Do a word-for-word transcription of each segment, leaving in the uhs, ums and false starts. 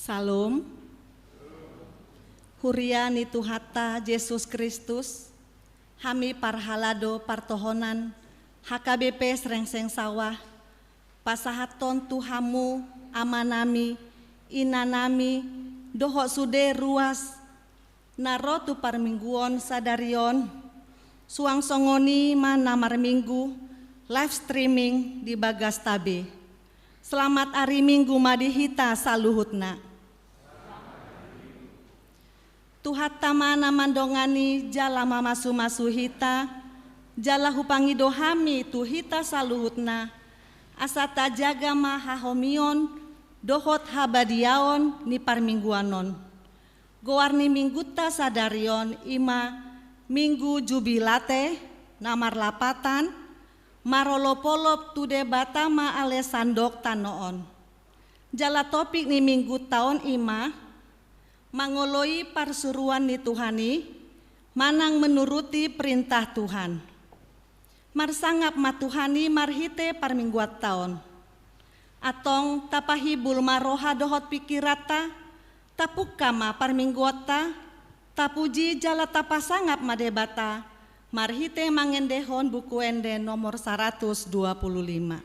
Salom. Huria ni Tuhanta Jesus Kristus, hami parhalado partohonan H K B P Srengseng Sawah, pasahathon tu hamu amanami, inanami, dohot sude ruas na ro tu parmingguon sadari on, suang songon i ma na marminggu live streaming di bagasta be. Selamat ari Minggu ma di hita saluhutna. Tuhanta ma na mandongani jala mamasu-masu hita, jala hupangido hami tu hita saluhutna, asa tajaga ma hahomion dohot habadiaon ni parmingguan on. Goar ni Minggunta sadari on i ma Minggu Jubilate, na marlapatan, marolop-olop tu Debata ma ale sandok tano on. Jala topik ni Minggunta on i ma, mangoloi parsuruan ni Tuhan i, manang menuruti perintah Tuhan. Marsangap ma Tuhan i marhite parmingguanta on. Antong tapahibul ma roha dohot pingkiranta, tapungka ma parmingguanta, tapuji jala tapasangap ma Debata, marhite mangendehon Buku Ende nomor saratus dua pulu lima.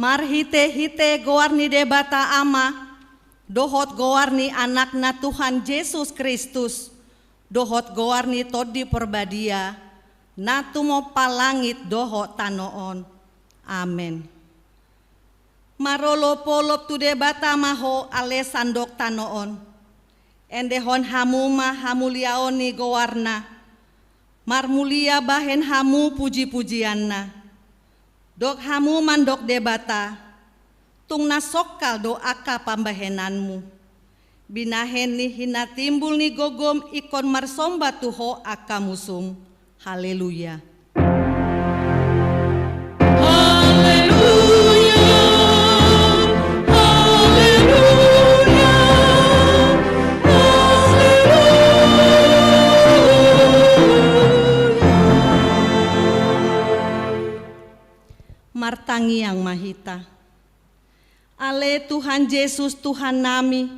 Marhite-hite goar ni Debata Ama, dohot goar ni Anakna Tuhan Jesus Kristus, dohot goar ni Tondi Porbadia, na tumompa langit dohot tano on. Amen. Marolop-olop tu Debata ma ho ale sandok tano on. Endehon hamu ma hamuliaon ni goarna. Marmulia bahen hamu puji-pujianna. Dok hamu mandok Debata, tung na songkal do angka pambahenanmu. Binahen ni hinatimbul ni gogom ingkon marsomba tu ho angka musum. Haleluya. Haleluya. Haleluya. Haleluya. Martangiang ma hita. Ale Tuhan Jesus Tuhannami,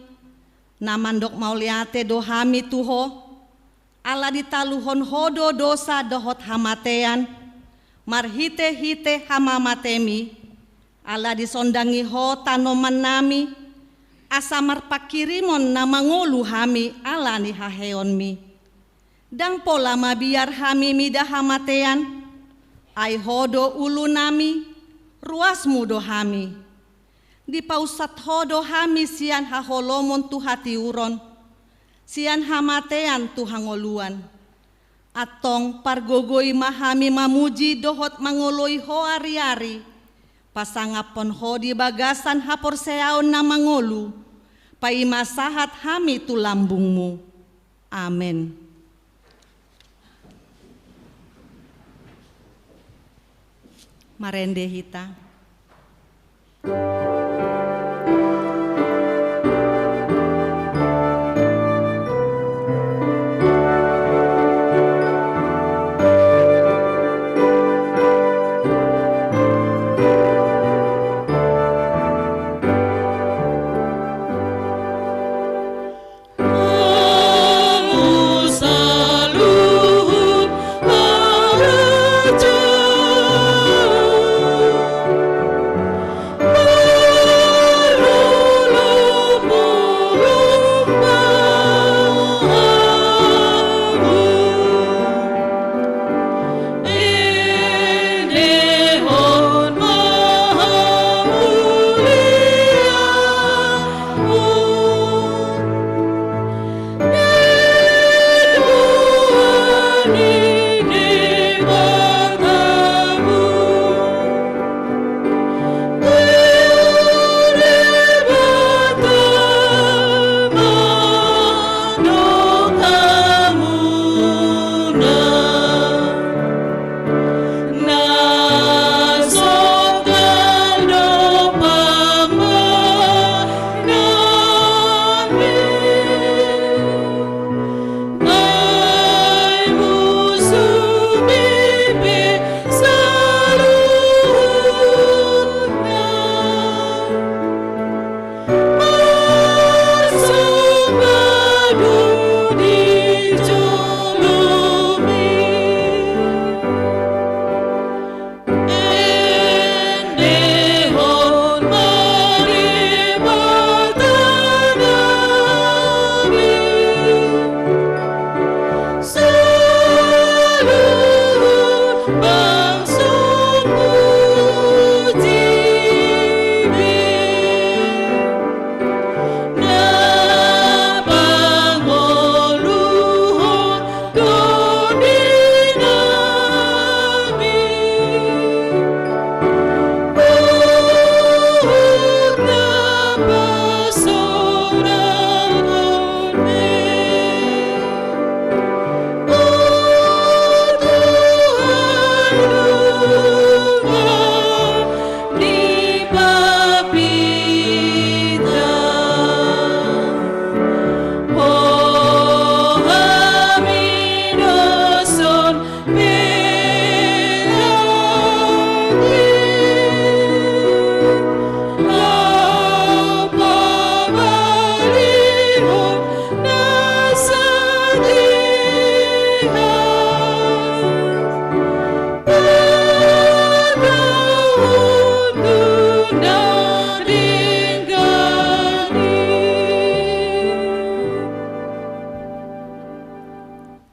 na mandok mauliate do hami tu Ho, ala ditaluhon Ho do dosa dohot hamatean, marhitehite hamamatemi, ala disondangi Ho tanomannami, asa marpanghirimon na mangolu hami ala ni haheonmi. Ndang pola mabiar hami mida hamatean, ai Ho do ulunami, ruasmu do hami. Dipaunsat Ho do hami sian haholomon tu hatiuron, sian hamatean tu hangoluan. Antong pargogoi ma hami mamuji dohot mangoloi Ho ariari, pasangaphon Ho di bagasan haporseaon na mangolu, paima sahat hami tu lambungmu. Amen. Marende hita.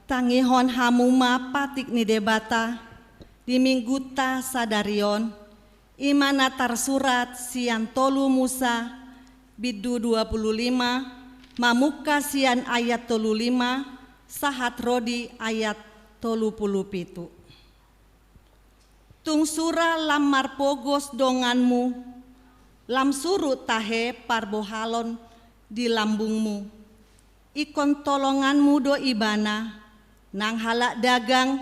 Tangihon hamu ma patik ni Debata di minggunta sadari on, i ma na tarsurat sian tolu Musa, bindu dua pulu lima, mamungka sian ayat tolu lima, sahat ro di ayat tolu pulu pitu. Tung sura lam marpogos donganmu, lam surut tahe parbohalon di lambungmu. Ingkon tolonganmu do ibana, nang halak dagang,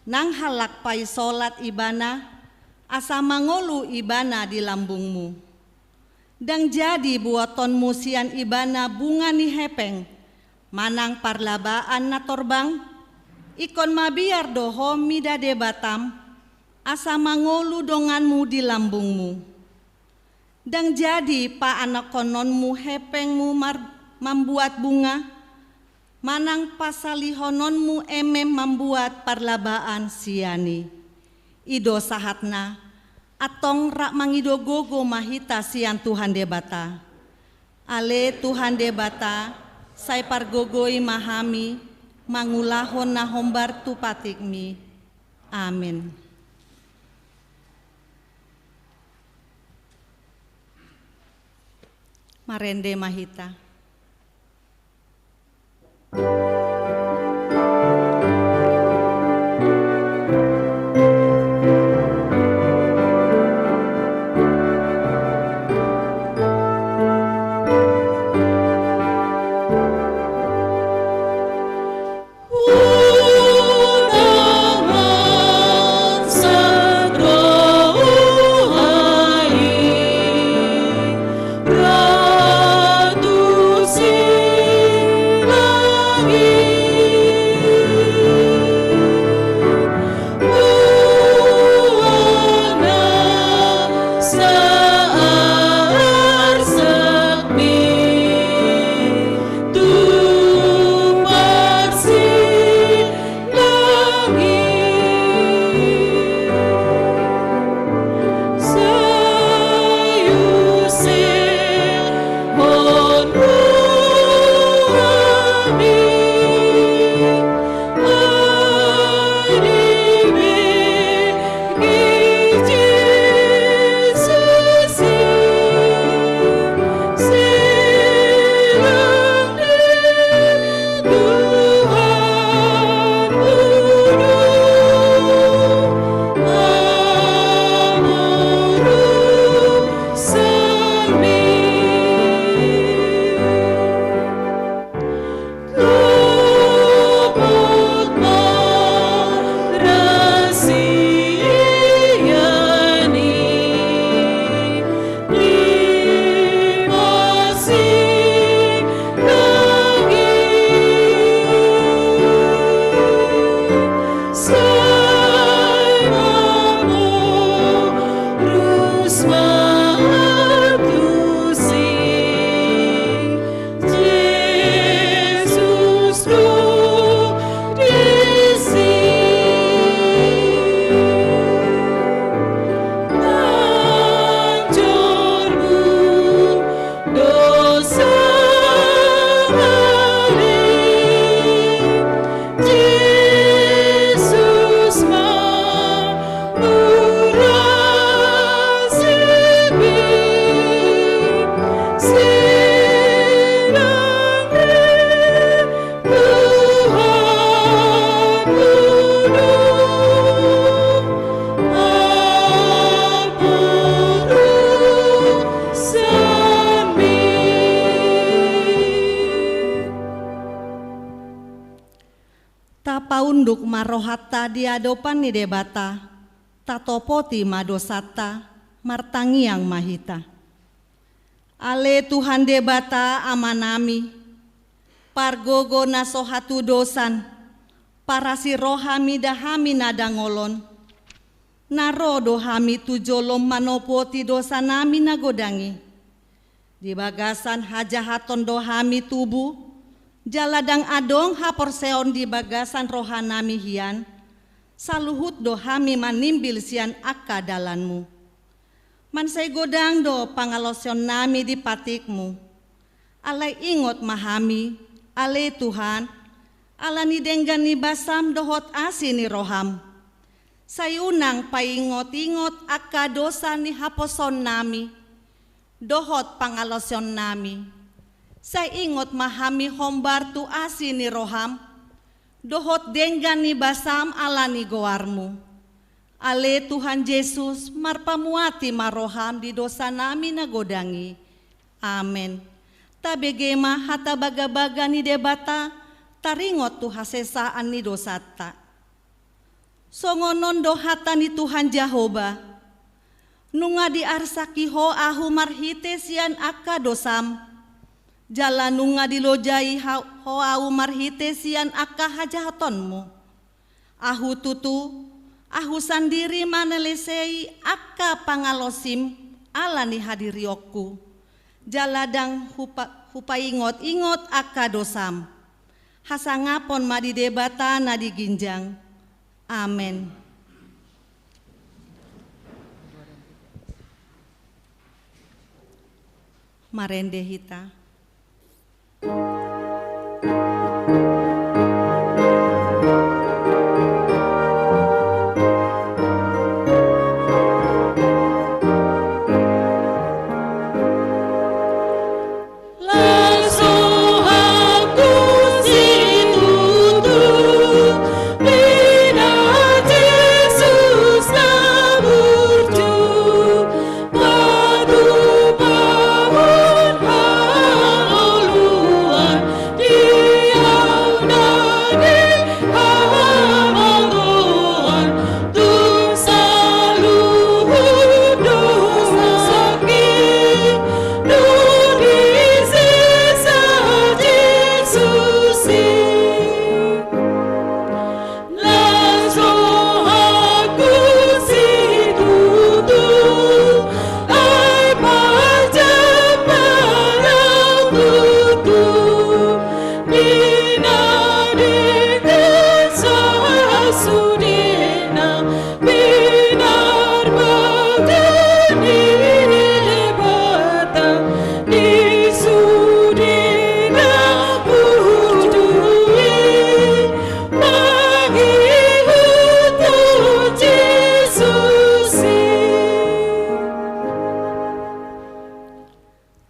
nang halak paisolat ibana, asa mangolu ibana di lambungmu. Ndang jadi buatonmu sian ibana bunga ni hepeng, manang parlabaan na torbang, ingkon mabiar do ho mida Debatam, asa mangolu donganmu di lambungmu. Ndang jadi paanakkononmu hepengmu mar-, mambuat bunga, manang pasalihononmu emem mambuat parlabaan sian i. I do sahatna, antong rap mangido gogo ma hita sian Tuhan Debata. Ale Tuhan Debata, sai pargogoi ma hami mangulahon na hombar tu patikmi. Amen. Marende ma hita. Tapaunduk ma rohanta di adopan ni Debata, tatopoti ma dosanta, martangiang ma hita. Ale Tuhan Debata Amanami, pargogo na so hatudosan, parasi roha mida hami na dangol on, na ro do hami tu jolom manopoti dosanami na godang i. Di bagasan hajahaton do hami tubu, jala ndang adong haporseaon di bagasan rohanami hian, saluhut do hami manimbil sian angka dalanmu. Mansai godang do pangalaosionnami di patikmu. Alai ingot ma hami, ale Tuhan, ala ni denggan ni basam dohot asi ni roham. Sai unang paingot-ingot angka dosa ni haposoonnami, dohot pangalaosionnami. Sai ingot ma hami hombar tu asi ni roham, dohot denggan ni basam ala ni goarmu. Ale Tuhan Jesus, marpamuati ma roham di dosanami na godang i. Amen. Tabege ma hata bagabaga ni Debata, taringot tu hasesaan ni dosanta. Songon on do hata ni Tuhan Jahowa: Nunga diarsaki ho ahu marhite sian angka dosam, jala nunga dilojai ha-, ho ahu marhite sian angka hajahatonmu. Ahu tutu, ahu sandiri manalesei angka pangalosim ala ni hadirionku, jala ndang hupa-, hupaingot-ingot angka dosam. Hasangapon ma di Debata na di ginjang. Amen. Marende hita.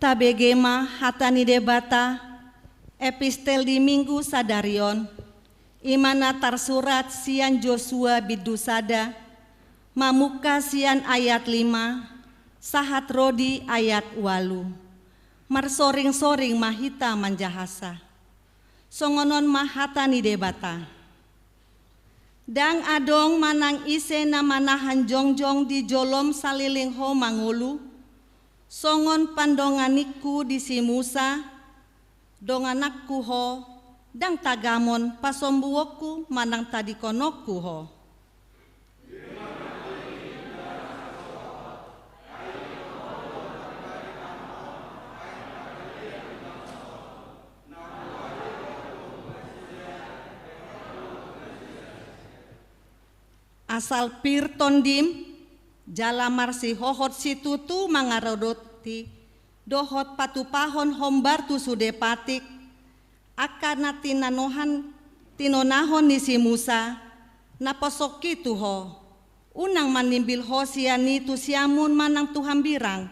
Tabege ma hata ni Debata, epistel di Minggu sadari on, i ma na tarsurat sian Josua bindu sada, mamungka sian ayat lima, sahat ro di ayat ualu. Marsoring-soring ma hita manjahasa. Songon on ma hata ni Debata. Ndang adong manang ise na manahan jongjong di jolom saleleng ho mangolu, songon pandonganingku di si Musa, dongananku ho, ndang tagamon pasombuonku manang tadingkononku ho. Asal pir tondim, jala marsihohot situtu mangaradoti, dohot patupahon hombar tu sude patik, angka na tinanohan, tinonahon ni si Musa, na posongki tu ho, unang manimbil ho sian i tu siamun manang tu hambirang,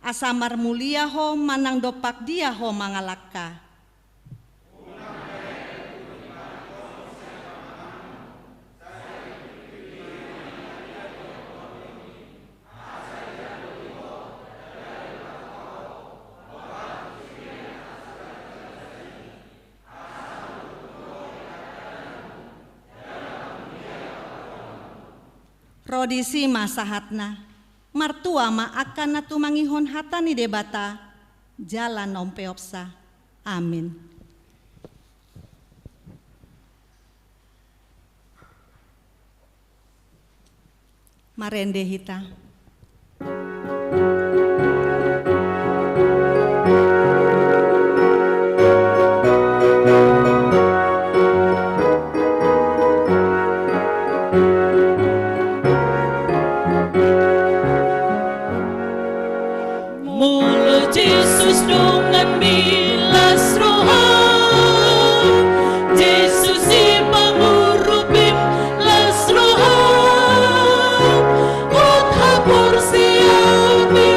asa marmulia ho manang dompak dia ho mangalangka. Ro disi ma sahatna, martua ma angka na tumangihon hata ni Debata, jala na umpeopsa. Amin. Marende hita. Molo Jesus donganmi, las roham. Jesus i pangurupim, las roham. Hot haporseaonmi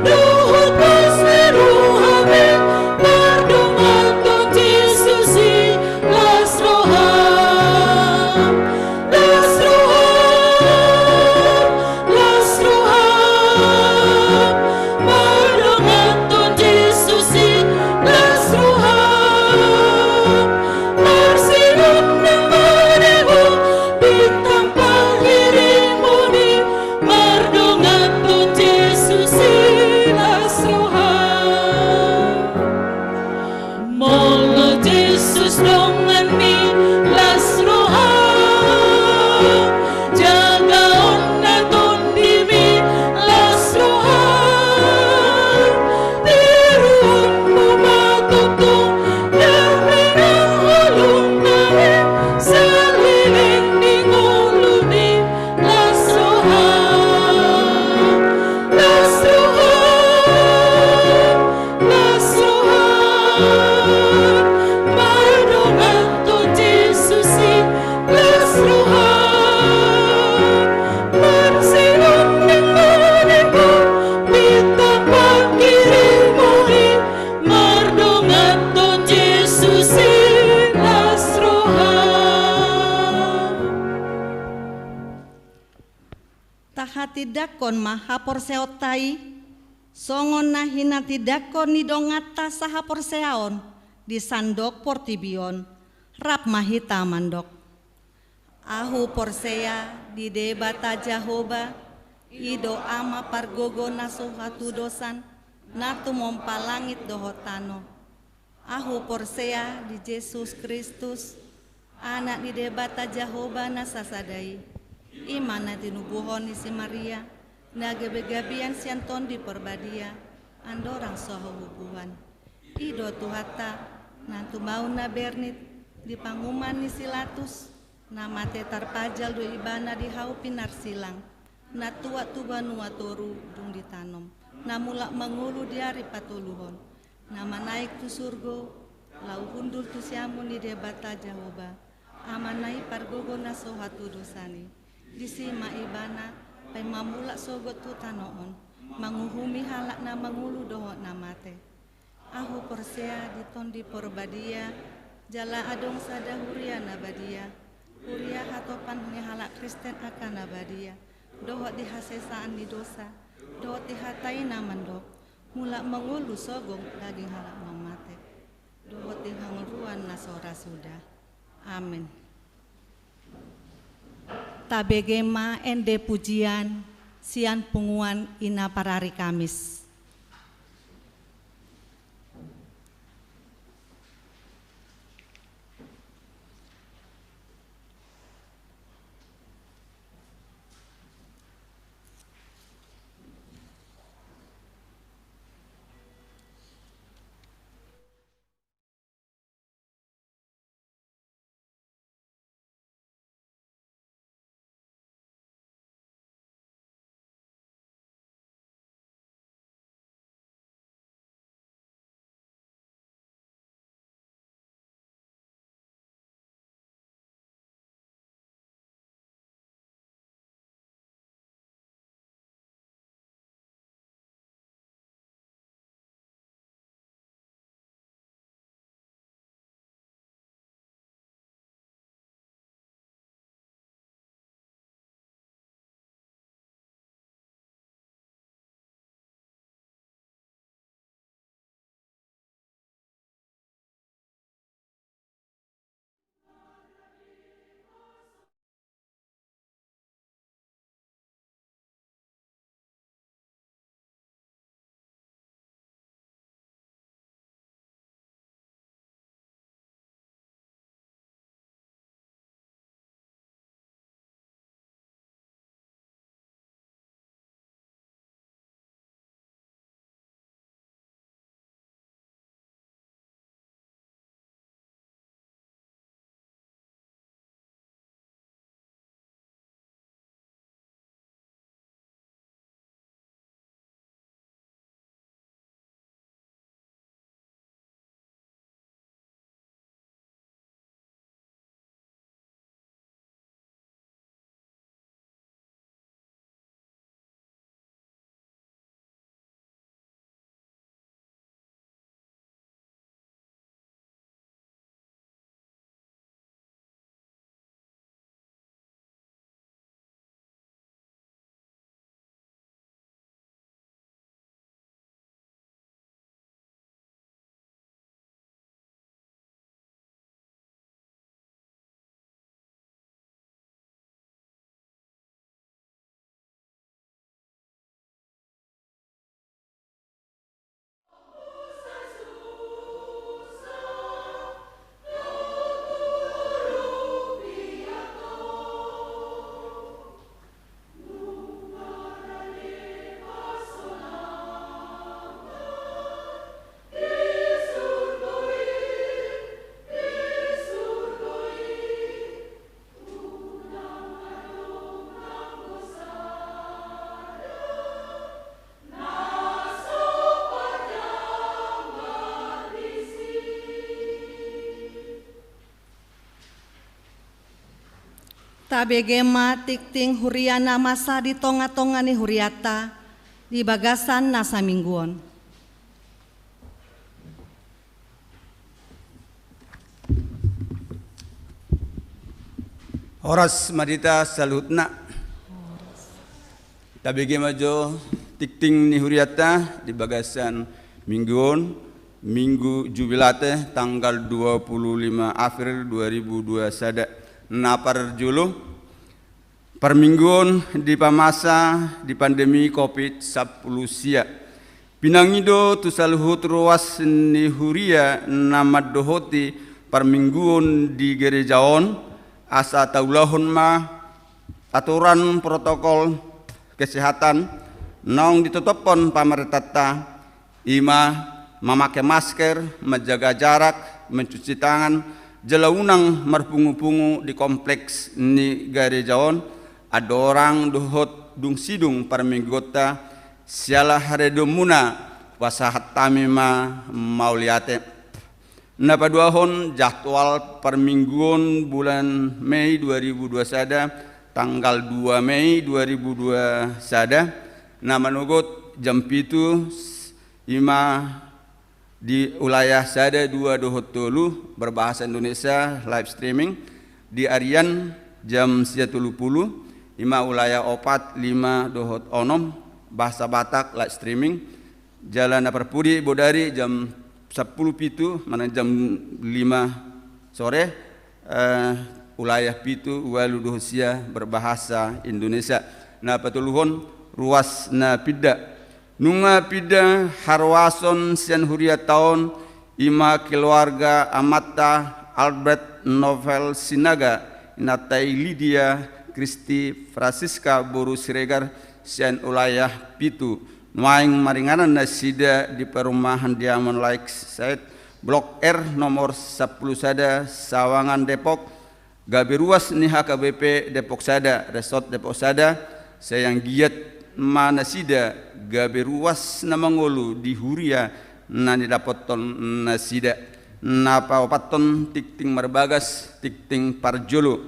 dohot las ni rohami, mardongan tu Jesus i, las roham. Las roham, las roham, mardongan tu Jesus i, las roham. Marsinondang ma di ho bintang panghirimon i, mardongan tu Jesus i, las roham. Molo Jesus donganmi, las roham. Jagaonna tondimi, las roham. Tahatindangkon ma haporseaonta i, songon na hinatindangkon ni donganta sahaporseaon di sandok portibi on, rap ma hita mandok: Ahu porsea di Debata Jahowa, i do Ama pargogo na so hatudosan, na tumompa langit dohot tano. Ahu porsea di Jesus Kristus, Anak ni Debata Jahowa na sasada i, i ma na tinubuhon ni si Maria, na gabegabean sian Tondi Porbadia, andorang so hahubuan. I do Tuhanta, na tumaon na bernit, di panguhuman ni si Latus, na mate tarpajal do Ibana di hau pinarsilang, na tuat tu banua toru dung ditanom, na mulak mangolu di ari patoluhon, na manaek tu surgo, laho hundul tu siamun ni Debata Jahowa, Amana i pargogo na so hatudosan i. Disi ma Ibana, paima mulak sogot tu tano on, manguhumi halak na mangolu dohot na mate. Ahu porsea di Tondi Porbadia, jala adong sada huria na badia, huria hatopan ni halak Kristen angka na badia, dohot di hasesaan ni dosa, dohot di hata i na mandok: Mulak mangolu sogot daging halak na mate, dohot di hangoluan na so ra suda. Amen. Tabege ma ende pujian sian punguan i na parari Kamis. Tabege ma tingting huria na masa di tongatonga ni hurianta di bagasan na saminggu on. Horas ma di hita saluhutna. Tabege ma jo tingting ni hurianta di bagasan minggu on, Minggu Jubilate, tanggal dua puluh lima April dua ribu dua sada. Na parjolo, parmingguon di masa di pandemi covid sampulu sia. Pinangido tu saluhut ruas ni huria na mandohoti parmingguon di gereja on, asa taulahon ma aturan protokol kesehatan naung ditotophon pamarentanta, i ma mamake masker, manjaga jarak, mancuci tangan, jala unang marpungu-pungu di kompleks ni gareja on, andorang dohot dung sidung parmingguonta. Siala haridonmuna, hupasahat hami ma mauliate. Na paduahon, jadwal parmingguon bulan Mei dua ribu dua sada, tanggal dua Mei dua ribu dua sada, na manogot jam pitu, i ma di ulayah sada, dua dohot tolu, berbahasa Indonesia, live streaming. Di arian jam sia tolu pulu, i ma ulayah opat, lima dohot onom, bahasa Batak, live streaming. Jala na parpudi bodari jam sampulu pitu manang jam lima sore, eh, ulayah pitu, ualu dohot sia berbahasa Indonesia. Na patoluhon, ruas na pinda. Nunga pinda haruason sian hurianta on, i ma keluarga amanta Albert Novel Sinaga, inanta i Lydia Kristi Francisca boru Siregar, sian ulayah pitu. Nuaeng maringanan nasida di perumahan Diamond Lakeside, Blok R, nomor sampulu sada, Sawangan, Depok, gabe ruas ni H K B P Depok sada, Resort Depok sada, sai anggiat ma nasida gabe ruas na mangolu di huria na nidapothon nasida. Na paopathon, tingting marbagas, tingting parjolo.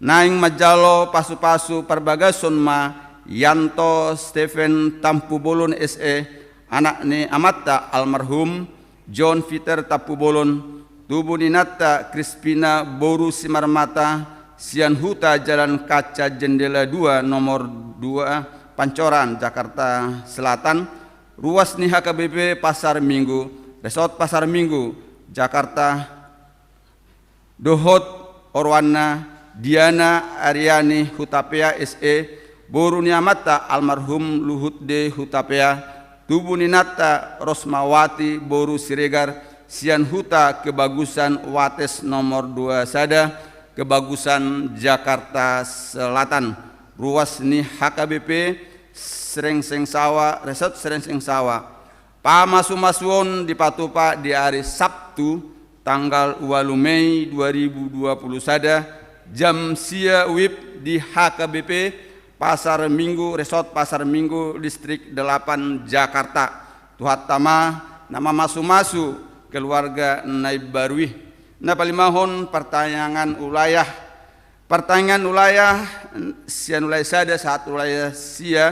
Naeng manjalo pasu-pasu parbagason ma Yanto Stephen Tampubolon S E, anak ni amanta almarhum John Peter Tampubolon, tubu ni inanta Crispina boru Simarmata, sian huta Jalan Kaca Jendela dua, nomor dua, Pancoran, Jakarta Selatan, ruas ni H K B P Pasar Minggu, Resort Pasar Minggu, Jakarta, dohot oroanna Diana Ariani Hutapea S E, boru ni amanta almarhum Luhut D Hutapea, tubu ni inanta Rosmawati boru Siregar, sian huta Kebagusan Wates nomor dua sada, Kebagusan, Jakarta Selatan, ruas ni H K B P Serengseng Sawa, Resort Serengseng Sawa. Pamasu-masuon dipatupa di ari Sabtu, tanggal ualu Mei dua ribu dua puluh sada, jam sia wib di H K B P Pasar Minggu, Resort Pasar Minggu, Distrik delapan, Jakarta. Tuhanta ma na mamasu-masu keluarga na imbaru i. Na palimahon, partangiangan ulayah. Partangiangan ulayah, sian ulayah sada sahat ulayah sia,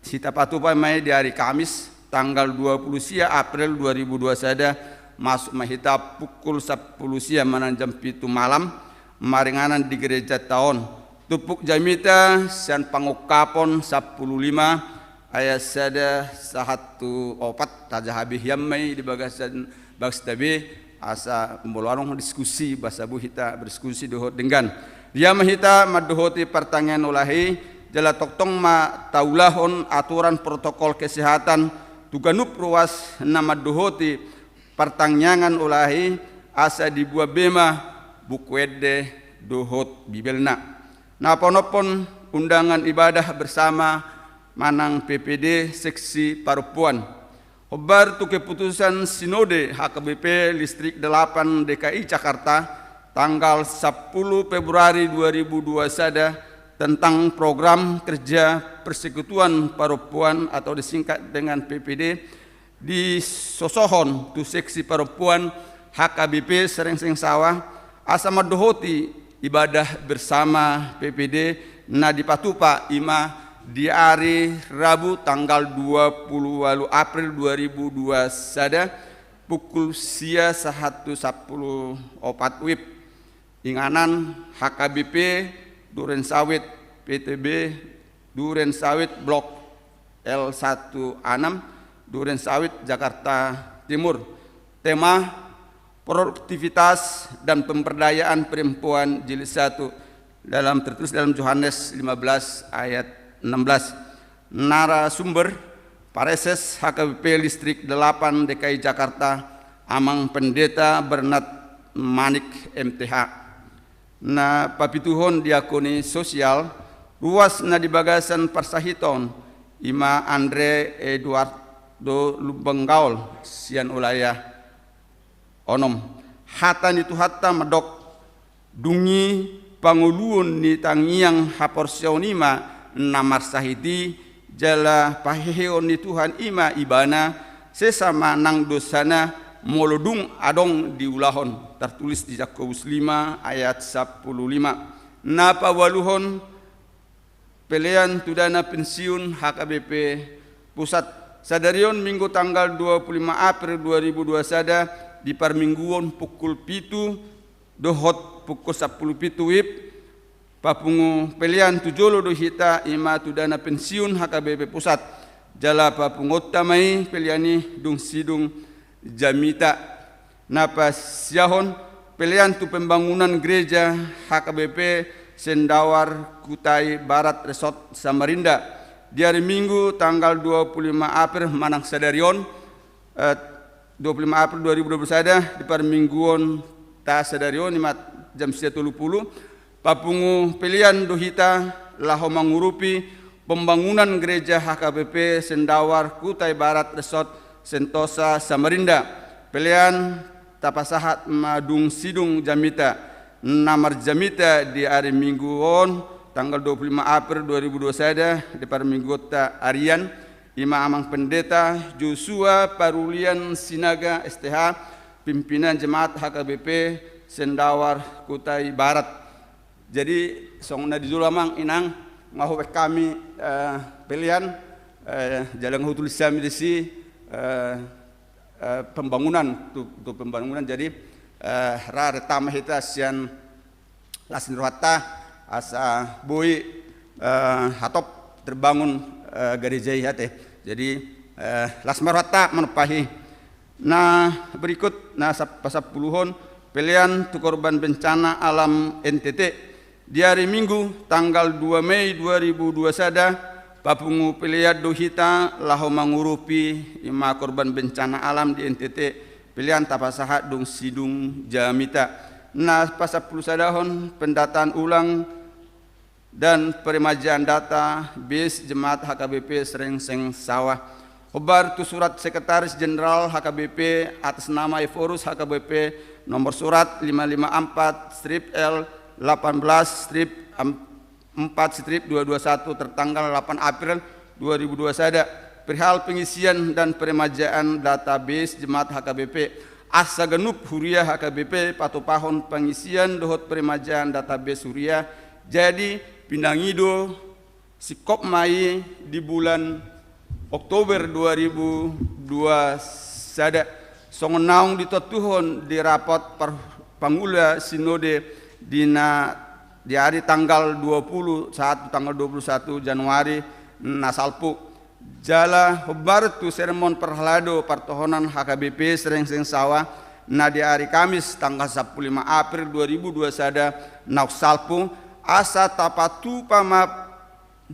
hita patupa ma i di ari Kamis, tanggal dua puluh sia April dua ribu dua sada, masuk ma hita pukul sampulu sia manang jam pitu malam, maringanan di gerejanta on. Tumpuk jamita sian pangungkapon sampulu lima ayat sada sahat tu opat, tajaha be hian ma i di bagasan bagasta be, asa molo adong diskusi, asa boi hita berdiskusi dohot denggan. Dia ma hita mandohoti partangiangan ulayah i, jala tongtong ma taulahon aturan protokol kesehatan tu ganup ruas na mandohoti partangiangan ulayah i, asa dibuat be ma Buku Ende dohot Bibelna. Na paonomhon, undangan ibadah bersama manang P P D seksi parompuan. Hombar tu keputusan Sinode H K B P Distrik delapan D K I Jakarta, tanggal sampulu Februari dua ribu dua sada, tentang program kerja Persekutuan Parompuan atau disingkat dengan P P D, disosohon tu seksi parompuan H K B P Serengseng Sawa, asa mandohoti ibadah bersama P P D na dipatupa, i ma di ari Rabu tanggal dua puluh ualu April dua ribu dua sada, pukul sia sahat tu sampulu opat wib. Inganan, H K B P Duren Sawit, P T B Duren Sawit, Blok L satu A enam, Duren Sawit, Jakarta Timur. Tema: Produktivitas dan Pemberdayaan Perempuan Jilid satu, dalam, tertulis dalam Johannes lima belas ayat enam belas. Narasumber: Pareses H K B P Listrik delapan D K I Jakarta, Amang Pendeta Bernard Manik, M T H. Na papituhon, diakoni sosial. Ruas na di bagasan parsahiton, i ma Andre Eduardo Lumban Gaol, sian Ulaya Onom. Hata ni Tuhanta mandok: Dung i pangoluon ni tangiang haporseaon i ma na marsahit i, jala paheheon ni Tuhan i ma ibana, sesa ma nang dosana molo dung adong diulahon. Tertulis di Jakobus lima ayat sampulu lima. Na paualuhon, pelean tu dana pensiun H K B P Pusat. Sadari on Minggu tanggal dua puluh lima April dua ribu dua puluh sada, di parmingguon pukul pitu dohot pukul sampulu pitu WIB, papungu pelean tu jolo do hita, i ma tu dana pensiun H K B P Pusat. Jala papunguonta ma i pelean i dung sidung jamita. Na pasiahon, pelean tu pembangunan gereja H K B P Sendawar, Kutai Barat, Resort Samarinda, di ari Minggu tanggal dua puluh lima April manang sadari on, eh, dua puluh lima April dua ribu dua puluh sada, di parmingguonta sadari on, i ma jam sia tolu pulu, papungu pelean do hita laho mangurupi pembangunan gereja H K B P Sendawar, Kutai Barat, Resort Sentosa, Samarinda. Pelean tapasahat ma dung sidung jamita. Na marjamita di ari Minggu on, tanggal dua puluh lima April dua ribu dua puluh sada, di parmingguonta arian, i ma Amang Pendeta Joshua Parulian Sinaga, S T H, pimpinan jemaat H K B P Sendawar, Kutai Barat. Jadi, songon na di jolo, Amang Inang, nga hubaen hami, eh, pelean, eh, jala nga hutulis hami disi, eh, eh, pembangunan, tu, tu pembangunan. Jadi, eh, ra renta ma hita sian las ni rohanta, asa boi, eh, hatop terbangun, eh, gareja i, ate. Jadi, eh, las ma rohanta manompahi. Na berikut, na sap-, pasampuluhon, pelean tu korban bencana alam N T T. Di ari Minggu, tanggal dua Mei dua ribu dua sada, papungu pelean do hita laho mangurupi, i ma korban bencana alam di N T T. Pelean tapasahat dung sidung jamita. Na pasampulusadahon, pendataan ulang dan peremajaan database jemaat H K B P Srengseng Sawah. Hombar tu surat Sekretaris Jenderal H K B P atas nama Ephorus H K B P, nomor surat lima lima empat strip L delapan belas strip empat strip dua dua satu, tertanggal delapan April dua ribu dua sada, perihal pengisian dan peremajaan database jemaat H K B P. Asa ganup huria H K B P patupahon pengisian dohot peremajaan database huria, jadi pinangido singkop ma i di bulan Oktober dua ribu dua sada. Songon naung ditontuhon di rapot par-, pangula sinode di na, di ari tanggal dua puluh satu, tanggal dua puluh satu Januari na salpu. Jala hombar tu sermon parhalado partohonan H K B P Srengseng Sawah na di ari Kamis tanggal sampulu lima April dua ribu dua sada naung salpu, asa tapatupa ma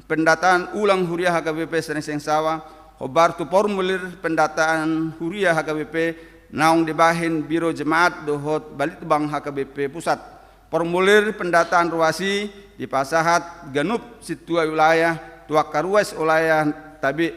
pendataan ulang huria H K B P Srengseng Sawah, hombar tu formulir pendataan huria H K B P naung dibahen Biro Jemaat dohot Balitbang H K B P Pusat. Formulir pendataan ruas i dipasahat ganup sintua wilayah tu angka ruas wilayah tabe,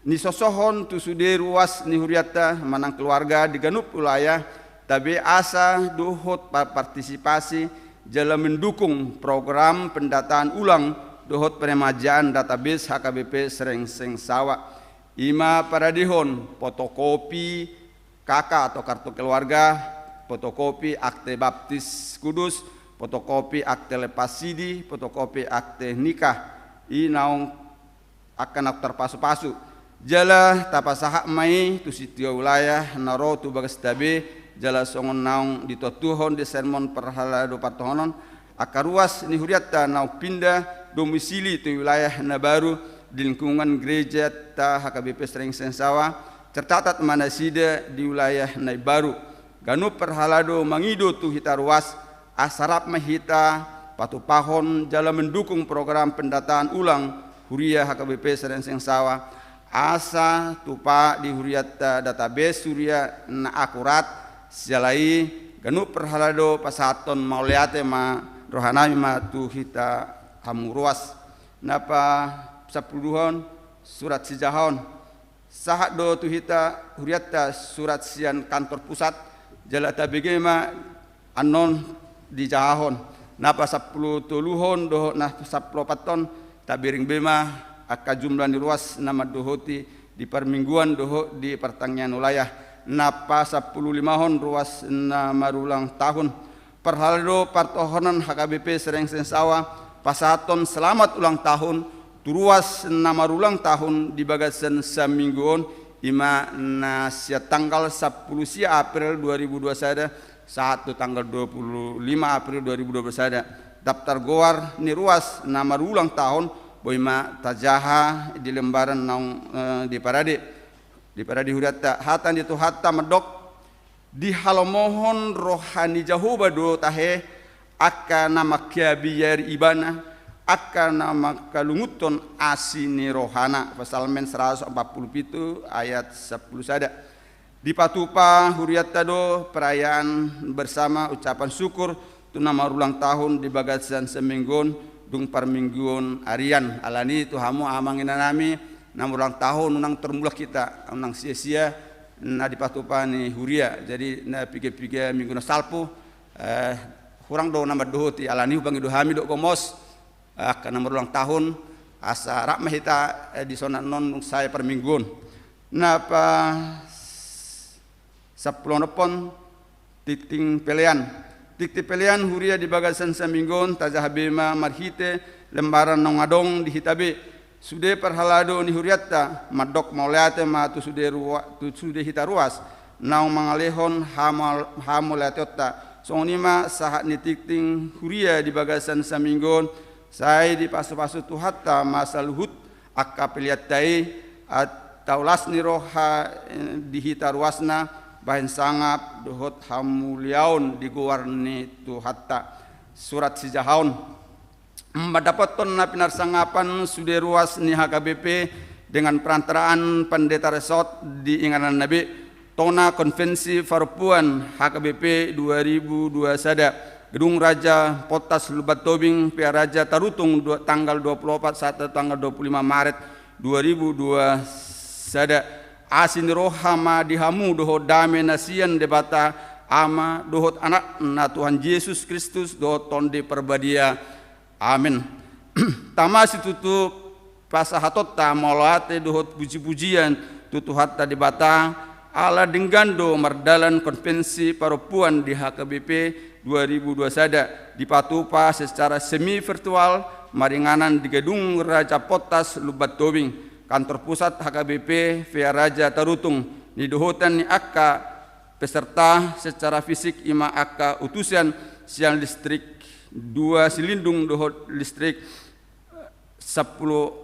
nisosohon tu sude ruas ni hurianta manang keluarga di ganup wilayah tabe, asa dohot pa-, partisipasi jala mendukung program pendataan ulang dohot peremajaan database H K B P Srengseng Sawah. I ma paradehon fotokopi K K atau kartu keluarga, fotokopi akte baptis kudus, fotokopi akte lepas sidi, fotokopi akte nikah. I naung angka naung tarpasupasu. Jala tapasahat ma i tu sintua wilayah na ro tu bagas tabe, jala songon naung ditontuhon di sermon parhalado partohonan, angka ruas ni hurianta naung pinda domisili tu wilayah na baru di lingkungan gerejata H K B P Srengseng Sawah, tercatat ma nasida di wilayah na imbaru. Ganup parhalado mangido tu hita ruas, asa rap ma hita patupahon jala mendukung program pendataan ulang huria H K B P Srengseng Sawah, asa tupa di hurianta database huria na akurat. Siala i, ganup parhalado pasahathon mauliate ma rohanami ma tu hita hamu ruas. Na pasampuluhon, surat sijahaon. Sahat do tu hita hurianta surat sian kantor pusat, jala tabege ma annon dijahahon. Na pasampulutoluhon dohot na pasampuluopathon, tabereng be ma angka jumlah ni ruas na mandohoti di parmingguan dohot di partangiangan wilayah. Na pasampululimahon ruas na marulang tahun. Parhalado partohonan H K B P Srengseng Sawah pasahathon selamat ulang tahun tu ruas na marulang tahun di bagasan saminggu on, i ma na sian tanggal sampulu sia April dua ribu dua sada sahat tu tanggal dua puluh lima April dua ribu dua puluh sada. Daftar goar ni ruas na marulang tahun boi ma tajaha di lembaran naung, eh, diparade, diparade hurianta. Hata ni Tuhanta mandok, dihalomohon roha ni Jahowa do tahe angka na mangkabiari Ibana, angka na mangkalungunhon asi ni rohana. Psalmen seratus empat puluh pitu ayat sampulu sada. Dipatupa hurianta do perayaan bersama ucapan syukur tu na marulang tahun di bagasan saminggu on, dung parmingguon arian. Alani tu hamu amang inanami, na marulang tahun unang termulah hita, unang sia-sia na dipatupa ni huria. Jadi na piga-piga minggu na salpu, eh, hurang do na mandohoti, alani hupangido hami do gomos, eh, angka na marulang tahun, asa rap ma hita, eh, dison annon sai parmingguon. Na pasampuluonomhon, tingting pelean. Tingting pelean huria di bagasan saminggu on tajaha be ma marhite lembaran naung adong di hita be. Sude parhalado ni hurianta, mandok mauliate ma tu sude rua-, tu sude hita ruas naung mangalehon hamal-, hamauliateonta. Songon i ma sahat ni tingting huria di bagasan saminggu on, sai dipasu-pasu Tuhanta ma saluhut angka peleanta i, asa taulas ni roha, eh, di hita ruasna, bahen sangap dohot hamuliaon di goar ni Tuhanta. Surat sijahaon. Mandapothon na pinarsangapan sude ruas ni H K B P dengan perantaraan Pandeta Resort di ingananna be, tona Konvensi Parompuan H K B P dua ribu dua sada, Gedung Raja Pontas Lumban Tobing, Via Raja Tarutung, dua-, tanggal dua puluh opat sahat tanggal dua puluh lima Maret dua ribu dua sada. Asi ni roha ma di hamu dohot dame na sian Debata Ama dohot Anakna Tuhan Jesus Kristus dohot Tondi Parbadia. Amen. Tama situtu pasahatonta mauliate dohot puji-pujian tu Tuhanta Debata, ala denggan do mardalan Konvensi Parompuan di H K B P dua ribu dua sada, dipatupa secara semi virtual maringanan di Gedung Raja Pontas Lumban Tobing, kantor pusat H K B P Via Raja Tarutung, nidohotan ni angka peserta secara fisik i ma angka utusan sian Listrik dua Silindung dohot Listrik sampulu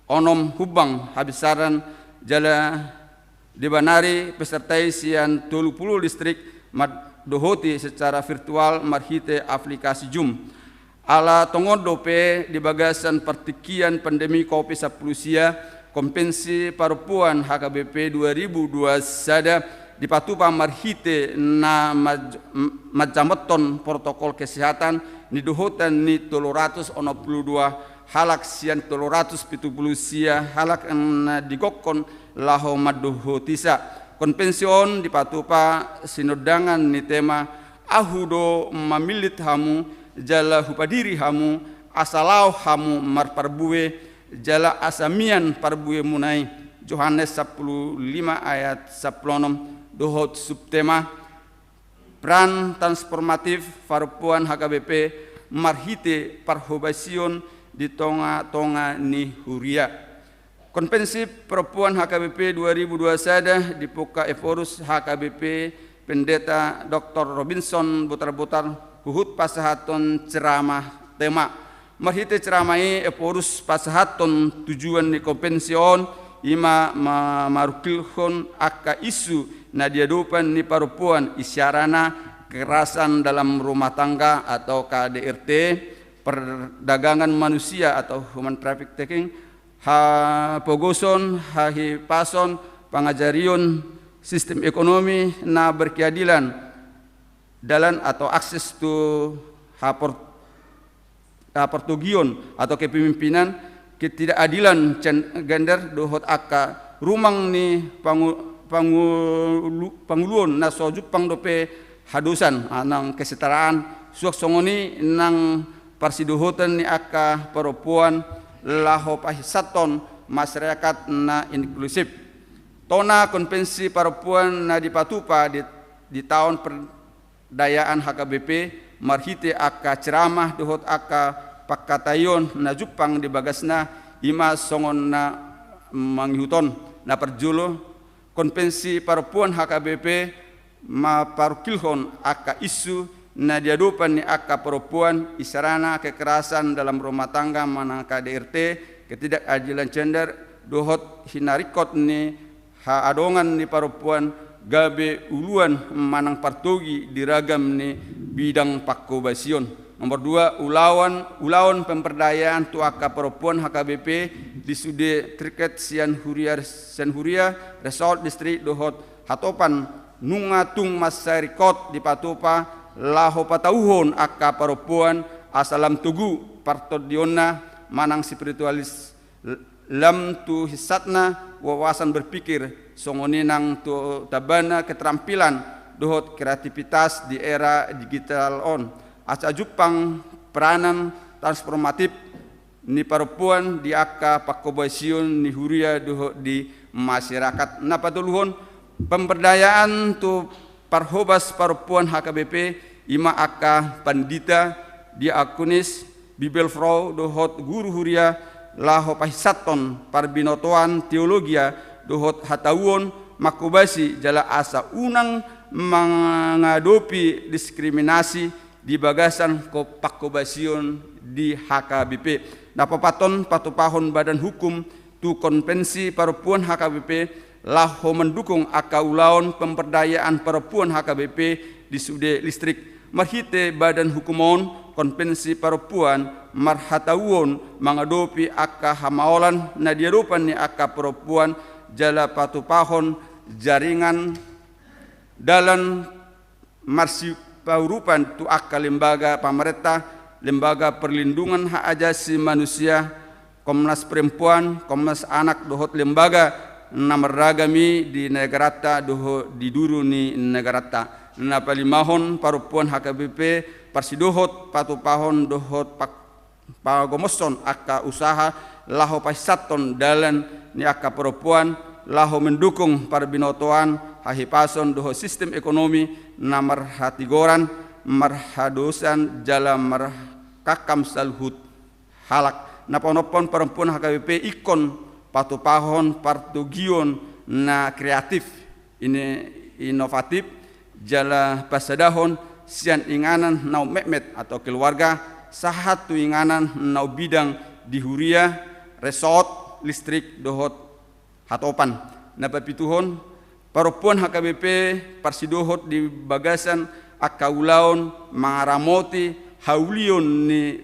onom Humbang Habinsaran, jala dibanari peserta i sian tolu pulu listrik mandohoti secara virtual marhite aplikasi Zoom. Ala tongon dope di bagasan partingkian pandemi Covid sampulu sia, Konvensi Parompuan H K B P dua ribu dua sada dipatupa marhite na maj-, m-, manjamothon protokol kesehatan, nidohotan ni tolu ratus onom pulu dua halak sian tolu ratus pitu pulu sia halak na digokhon laho mandohotisa. Konvensi on dipatupa sinondangan ni tema, Ahu do mamillit hamu, jala hupadiri hamu, asa laho hamu marparbue, jala asa mian parbuemuna i. Johannes sampulu lima ayat sampulu onom. Dohot subtema, peran transformatif Parompuan H K B P marhite parhobasion di tonga-tonga ni huria. Konvensi Perempuan H K B P dua ribu dua sada dibuka Ephorus H K B P Pendeta Doktor Robinson Botarbotar huhut pasahathon ceramah tema Marhite ceramah i Ephorus pasahathon tujuan ni konvensi on, i ma ma- marungkilhon angka isu na di adopan ni parompuan, isiarana kekerasan dalam rumah tangga atau K D R T, perdagangan manusia atau human trafficking, hapogoson, hahipason, pangajarion, sistem ekonomi na berkeadilan, dalan atau akses tu hapor- haportogion atau kepemimpinan, ketidakadilan gender dohot angka rumang ni pangu- pangulu- panguluon na so jumpang dope hadosan, nang kesetaraan, suang songon i nang parsidohotan ni angka parompuan laho pahinsathon masyarakat na inklusif. Tona konvensi parompuan na dipatupa di taon perdayaan H K B P marhite angka ceramah dohot angka pangkataion na jumpang di bagasna, i ma songon na mangihut on. Na parjolo, konvensi parompuan H K B P maparungkilhon angka isu na di adopan ni angka parompuan, isiarana kekerasan dalam rumah tangga manang K D R T, ketidakadilan gender, dohot hinaringkot ni haadongan ni parompuan gabe uluan manang partogi di ragam ni bidang pangkobasion. Nomor dua, ulaon ulaon pemberdayaan tu angka parompuan H K B P di sude tingkat sian huria, sian huria, resort, distrik dohot hatopan, nunga tung mansai ringkot dipatupa laho patauhon angka parompuan asa lam togu partondionna manang spiritualis, lam tu hinsatna wawasan berpikir, songon i nang tu tambana keterampilan dohot kreativitas di era digital on, asa jumpang peranan transformatif ni parompuan di angka pangkobasion ni huria dohot di masyarakat. Na patoluhon, pemberdayaan tu parhobas parompuan H K B P, i ma angka pandita, diakonis, bibelfrau dohot guru huria laho pahinsathon parbinotoan teologia dohot hatauon mangkobasi jala asa unang mangadopi diskriminasi di bagasan ko- pangkobasion di H K B P. Na paopathon, patupahon badan hukum tu konvensi parompuan H K B P laho mandukung angka ulaon pemberdayaan parompuan H K B P di sude distrik. Marhite badan hukum on, konvensi parompuan marhatauon mangadopi angka hamaolan na di adopan ni angka parompuan jala patupahon jaringan dalan marsipaurupan tu angka lembaga pamarenta, lembaga perlindungan hak ajasi manusia, Komnas Perempuan, Komnas Anak dohot lembaga na marragam i di negaranta dohot di duru ni negaranta. Na palimahon, parompuan H K B P parsidohot patupahon dohot pak- pagomoshon angka usaha laho pahinsathon dalan ni angka parompuan laho mendukung parbinotoan, hahipason dohot sistem ekonomi na marhatigoran, marhadosan jala markangkam saluhut halak. Na paonomhon, parompuan H K B P ingkon patupahon partogion na kreatif, ini inovatif, jala pasadahon sian inganan na ummetmet atau keluarga sahat tu inganan na umbidang di huria, resort, listrik dohot hatopan. Na papituhon, parompuan H K B P parsidohot di bagasan angka ulaon mangaramoti haulion ni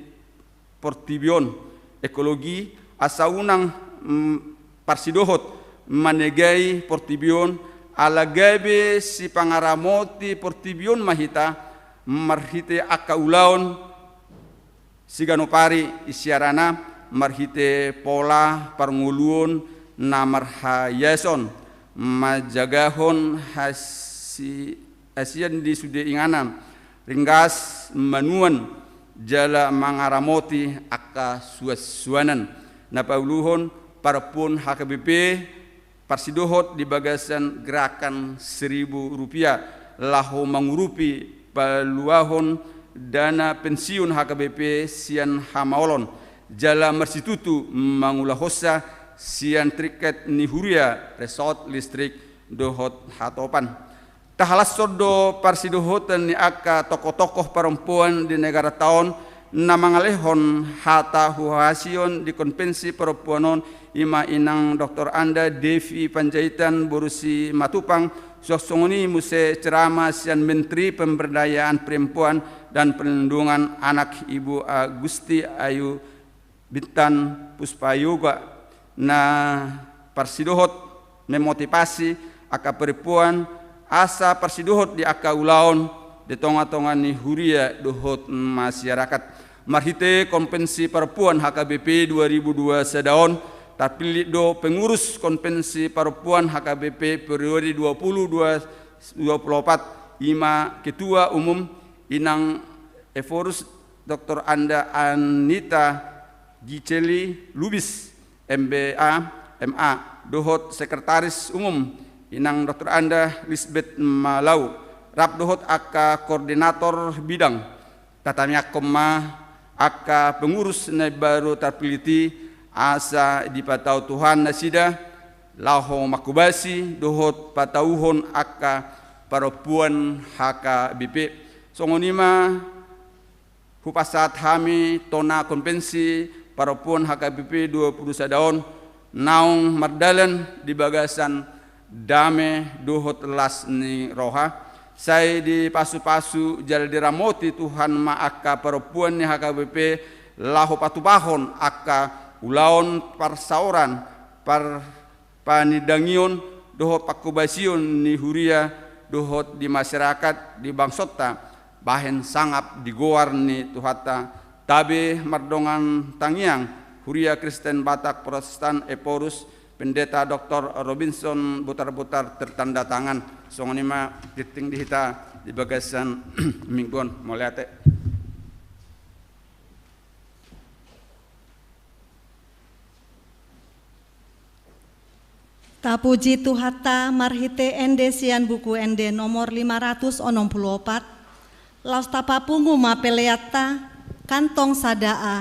portibi on, ekologi, asa unang, mm, parsidohot manegai portibi on, ala gabe sipangaramoti portibi on ma hita marhite angka ulaon siganop ari, isiarana marhite pola parngoluon na marhahiason, manjagahon hasi- hasian di sude inganan, ringgas manuan jala mangaramoti angka suansuanan. Na pauluhon, parompuan H K B P parsidohot di bagasan gerakan seribu rupiah laho mangurupi paluahon dana pensiun H K B P sian hamaolon, jala marsitutu mangulahonsa sian tingkat ni huria, resort, listrik dohot hatopan. Tahalashon do parsidohotan ni angka tokoh-tokoh parompuan di negaranta on Na mangalehon hata huhasion di konvensi parompuan on, i ma inang doktor Anda Devi Panjaitan boru Simatupang, suang songon i muse ceramah sian Menteri Pemberdayaan Perempuan dan Perlindungan Anak Ibu Agusti Ayu Bintan Puspayoga, na parsidohot memotivasi angka parompuan asa parsidohot di angka ulaon di tonga-tonga ni huria dohot masyarakat. Marhite konvensi parompuan H K B P dua ribu dua sada on, tarpillit do pengurus konvensi parompuan H K B P periode dua puluh dua dua puluh opat, i ma ketua umum inang Ephorus doktor Anda Anita Giceli Lubis, M B A, M A, dohot sekretaris umum inang doktor Anda Lisbeth Malau, rap dohot angka koordinator bidang. Tatamiangkon ma angka pengurus na baru tarpillit i asa dipatau Tuhan nasida laho manghobasi dohot patauhon angka parompuan H K B P. Songon i ma hupasahat hami tona konvensi parompuan H K B P dua puluh sada on, naung mardalan di bagasan dame dohot las ni roha. Sai dipasu-pasu jala diramoti Tuhan ma angka parompuan ni H K B P laho patupahon angka ulaon parsaoran, par panindangion dohot panghobasion ni huria dohot di masyarakat di bangsonta, bahen sangap di goar ni Tuhanta. Tabe mardongan tangiang, Huria Kristen Batak Protestan Ephorus, Pendeta doktor Robinson Butarbutar tertanda tangan. Songon i ma tingting di hita di bagasan minggu on. Mauliate. Tapuji Tuhanta marhite ende sian Buku Ende nomor lima ratus onom pulu opat. Laos tapapungu ma peleanta, kantong sada A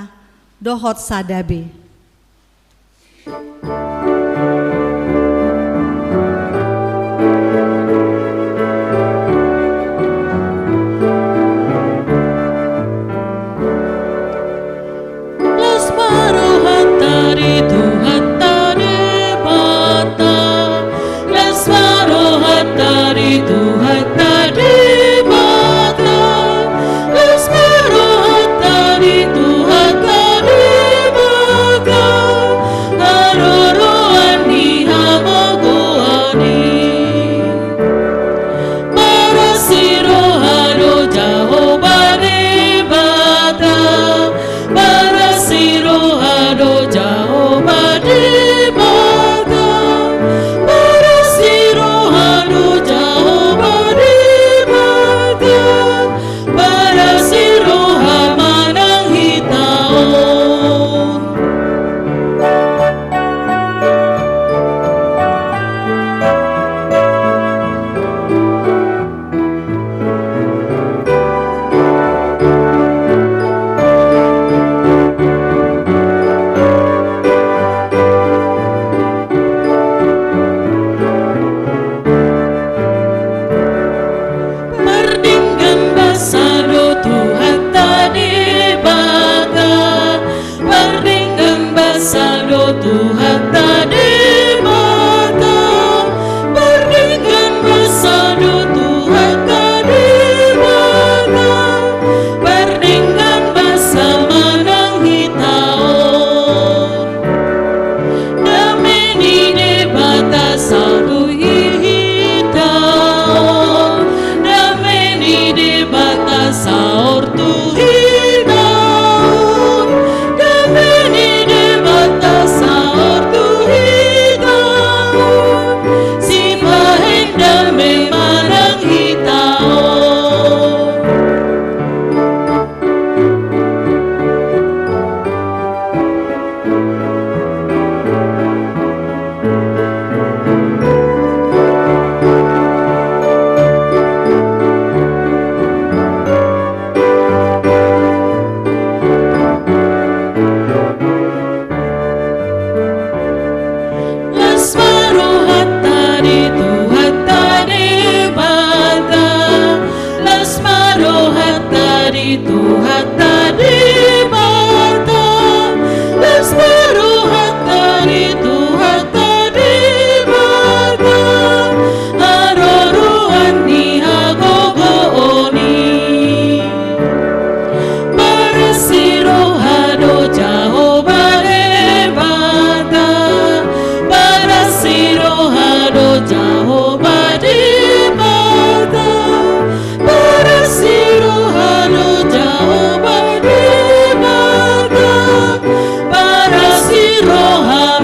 dohot sada B. Las ma rohanta di Tuhanta Debata, las ma rohanta di Tuhanta Debata, las ma rohanta di Tuhanta Debata, haroro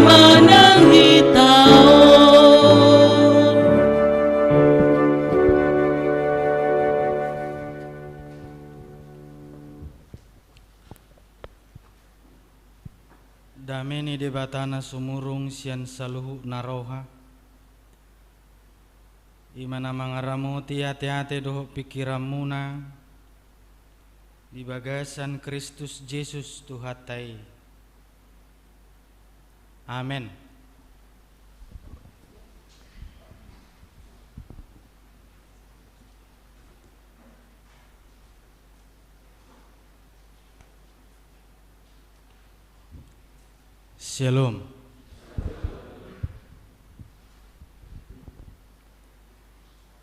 manang hita on. Dame ni Debata na sumurung sian saluhut na roha, i ma na mangaramoti ateate dohot pingkiranmuna di bagasan Kristus Jesus Tuhanta i. Amen. Syalom.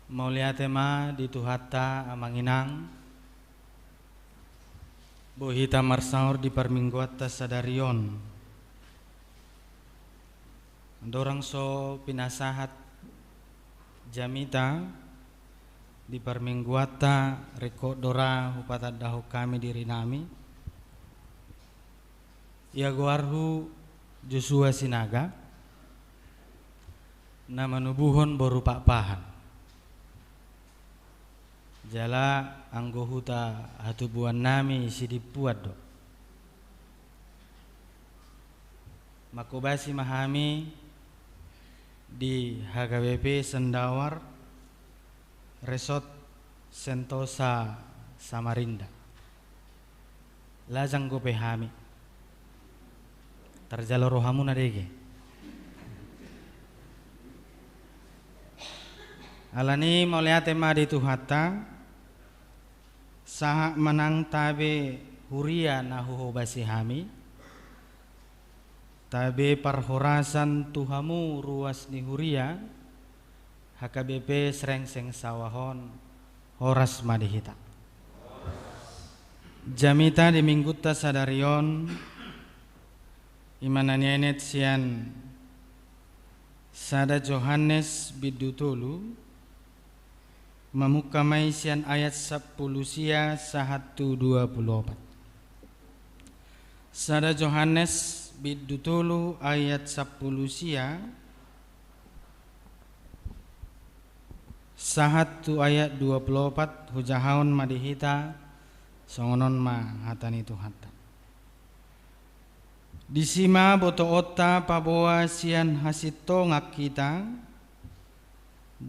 Mauliate ma di Tuhanta, amang inang, boi hita marsaor di parmingguanta sadari on. Andorang so pinasahat jamita di parmingguanta, ringkot do ra hupatandahon hami dirinami. Ia goarhu Josua Sinaga, na manubuhon boru Pakpahan. Jala anggo huta hatubuannami Sidimpuan do. Mangkobasi ma hami di H K B P Sendawar, Resort Sentosa Samarinda. Lajang dope hami. Tarjalo rohamuna dege. Alani mauliate ma di Tuhanta, sahat manang tabe huria na huhobasi hami, tabe parhorasan tu hamu ruas ni huria, H K B P Srengseng Sawah on, horas ma di hita. Jamita di minggunta sadari on, i ma na nienet sian sada Johannes bindu tolu, mamungka ma i sian ayat sampulu sia sahat tu dua pulu opat. Sada Johannes bindu tolu ayat sampulu sia sahat tu ayat dua pulu opat, hujahahon ma di hita, songon on ma hata ni Tuhanta. Disi ma botoonta paboa sian hasintongan hita,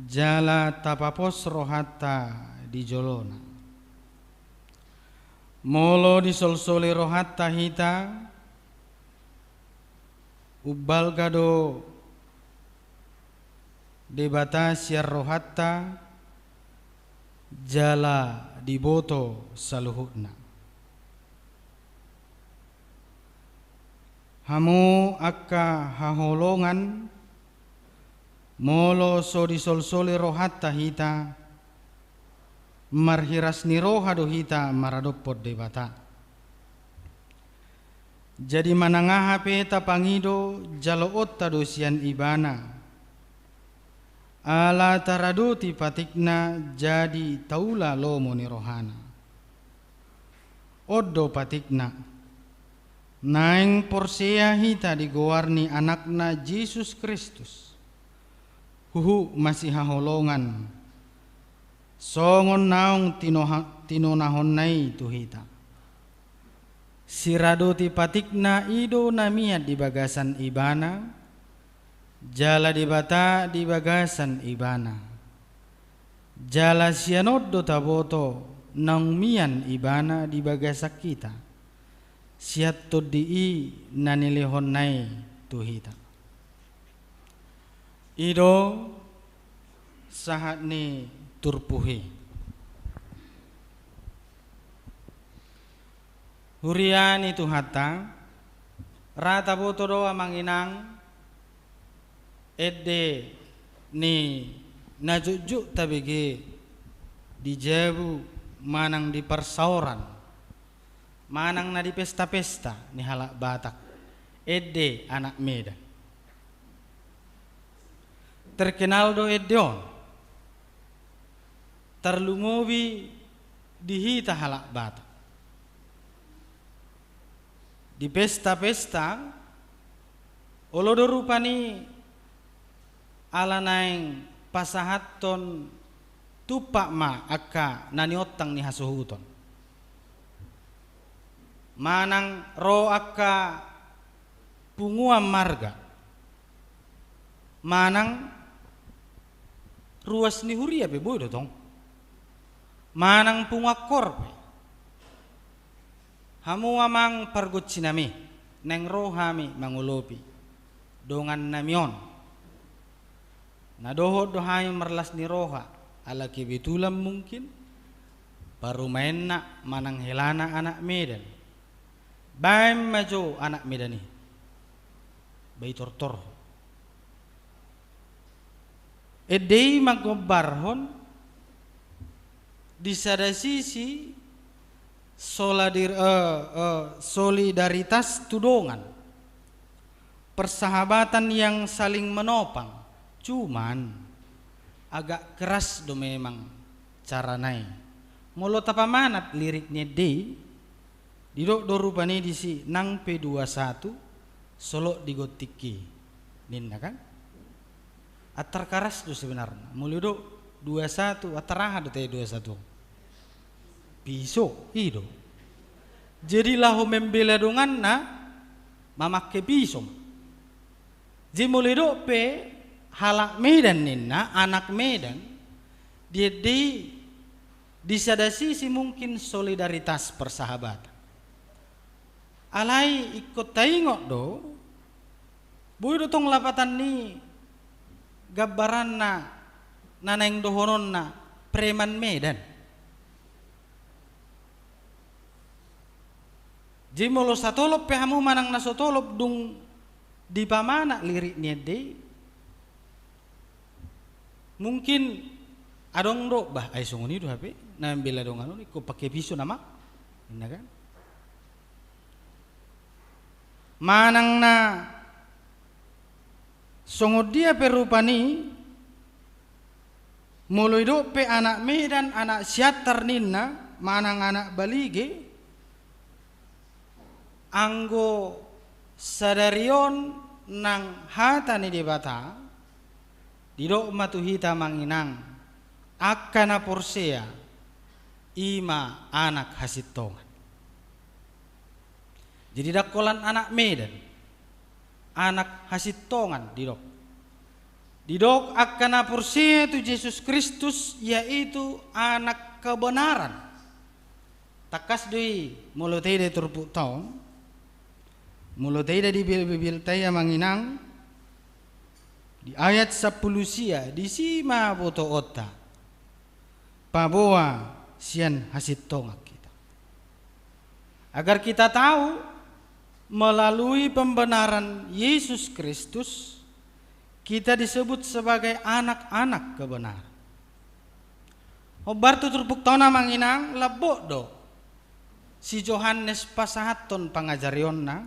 jala tapapos rohanta di jolona. Molo disolsoli rohanta hita, umbalga do Debata sian rohanta, jala diboto saluhutna. Hamu angka haholongan, molo so disolsoli rohanta hita, marhiras ni roha do hita maradophon Debata. Jadi manang aha pe tapangido, jaloonta do sian Ibana. Ala taradoti patikna jadi taula lomo ni rohana. On do patikna. Naeng porsea hita di goar ni Anakna Jesus Kristus, huhut masihaholongan, songon naung tinoha-, tinonahonna i tu hita. Siradoti patikna i do na mian di bagasan Ibana, jala Debata di bagasan Ibana. Jala sian on do taboto naung mian Ibana di bagasan hita, sian Tondi i na nilehonna i tu hita. I do sahat ni turpuk i. Huria ni Tuhanta, ra taboto do, amang inang, ende ni na jotjot tabege di jabu manang di parsaoran, manang na di pesta-pesta ni halak Batak, ende anak Medan. Terkenal do ende on. Tarlumobi di hita halak Batak. Di pesta-pesta, Olo do rupani ala naeng pasahathon tumpak ma angka na niontang ni hasuhuton. Manang ro angka punguan marga, manang ruas ni huria pe boi do tong, manang punguan koor pe. Hamu amang pargonsinami, naeng ro hami mangolopi dongannami on. Na dohot do hami marlas ni roha, ala kebetulan mungkin parumaenna manang helana anak Medan. Baen ma jo anak Medan i, ba i tortor. Ende i manggombarhon di sada sisi soladir-, eh, eh, solidaritas tu dongan, persahabatan yang saling menopang. Cuman agak keras do memang carana i. Molo tapamanat lirik ni ende i, didok do rupani disi nang pe dua satu, solot di gontingki, ninna kan? Antar karas do sebenarna. Molo didok dua satu, antar aha do te dua satu? Piso, i do. Jadi laho membela donganna mamangke piso ma. Jadi molo didok pe halak Medan ninna, anak Medan, di ende i di sada sisi mungkin solidaritas persahabatan. Alai ingkon taingot do, boi do tong lapatan ni gambaranna na naeng dohononna preman Medan. Jadi molo satolop pe hamu manang na so tolop dung dipamanat lirik ni ende i, mungkin adong do, bah, ai songon i do hape, na membela dongan on ingkon pangke piso nama, ninna kan? Manang na songon dia pe rupani, molo didok pe anak Medan, anak Siantar ninna, manang anak Balige, anggo sadari on nang hata ni Debata, didok ma tu hita amang inang, angka na porsea, i ma anak hasintongan. Jadi ndang holan anak Medan, anak hasintongan didok. Didok angka na porsea tu Jesus Kristus, yaitu anak kebenaran. Tangkas do i molo taida turpukta on, molo taida di Bil-, Bibelta i amang inang, di ayat sampulu sia, disi ma botoonta paboa sian hasintongan hita. Agar kita tahu, melalui pembenaran Yesus Kristus, kita disebut sebagai anak-anak kebenaran. Hombar tu turpukta on amang inang, lambok do si Johannes pasahathon pangajarionna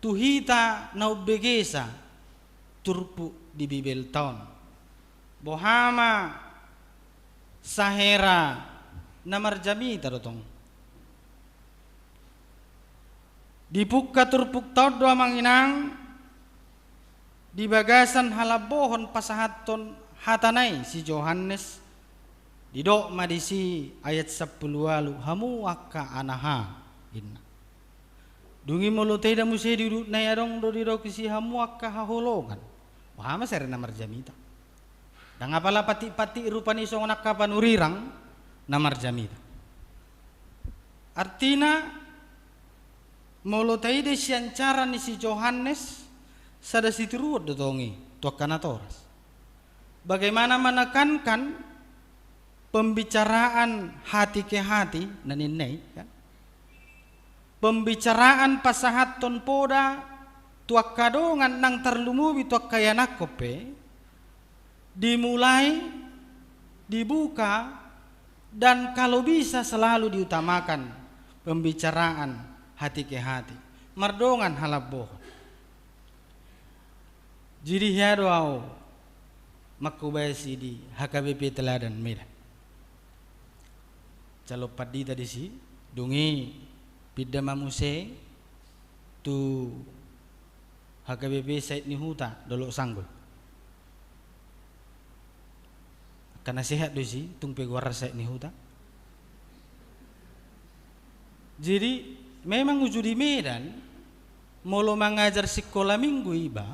tu hita na umbegesa turpuk di Bibelta on. Boha ma sahera na marjamita do tong. Dipungka turpukta on do amang inang, di bagasan halambohon pasahathon hatana i si Johannes, didok ma disi ayat sampulu ualu, hamu angka anaha, inna. Dung i molo taida muse di udutna i adong do didok disi hamu angka haholongan. Boha ma sahera na marjamita. Ndang apala patik-patik rupani songon angka panurirang na marjamita. Artina, molo taida sian cara ni si Johannes, sada sitiruon do tong i tu angka natoras. Bagaimana menekankan pembicaraan hati ke hati, na ninna i, kan? Pembicaraan pasahathon poda tu angka dongan nang tarlumobi tu angka ianakhon pe, dimulai, dibuka, dan kalau bisa selalu diutamakan pembicaraan hati ke hati, mardongan halambohon. Jadi hea do au manghobasi di H K B P Teladan Medan. Calon pandita disi, dung i pinda ma muse tu H K B P Sait ni Huta, Dolok Sanggul. Angka na sehat do disi, tung pe goarna Sait ni Huta. Jadi, memang uju di Medan, molo mangajar sikola minggu iba,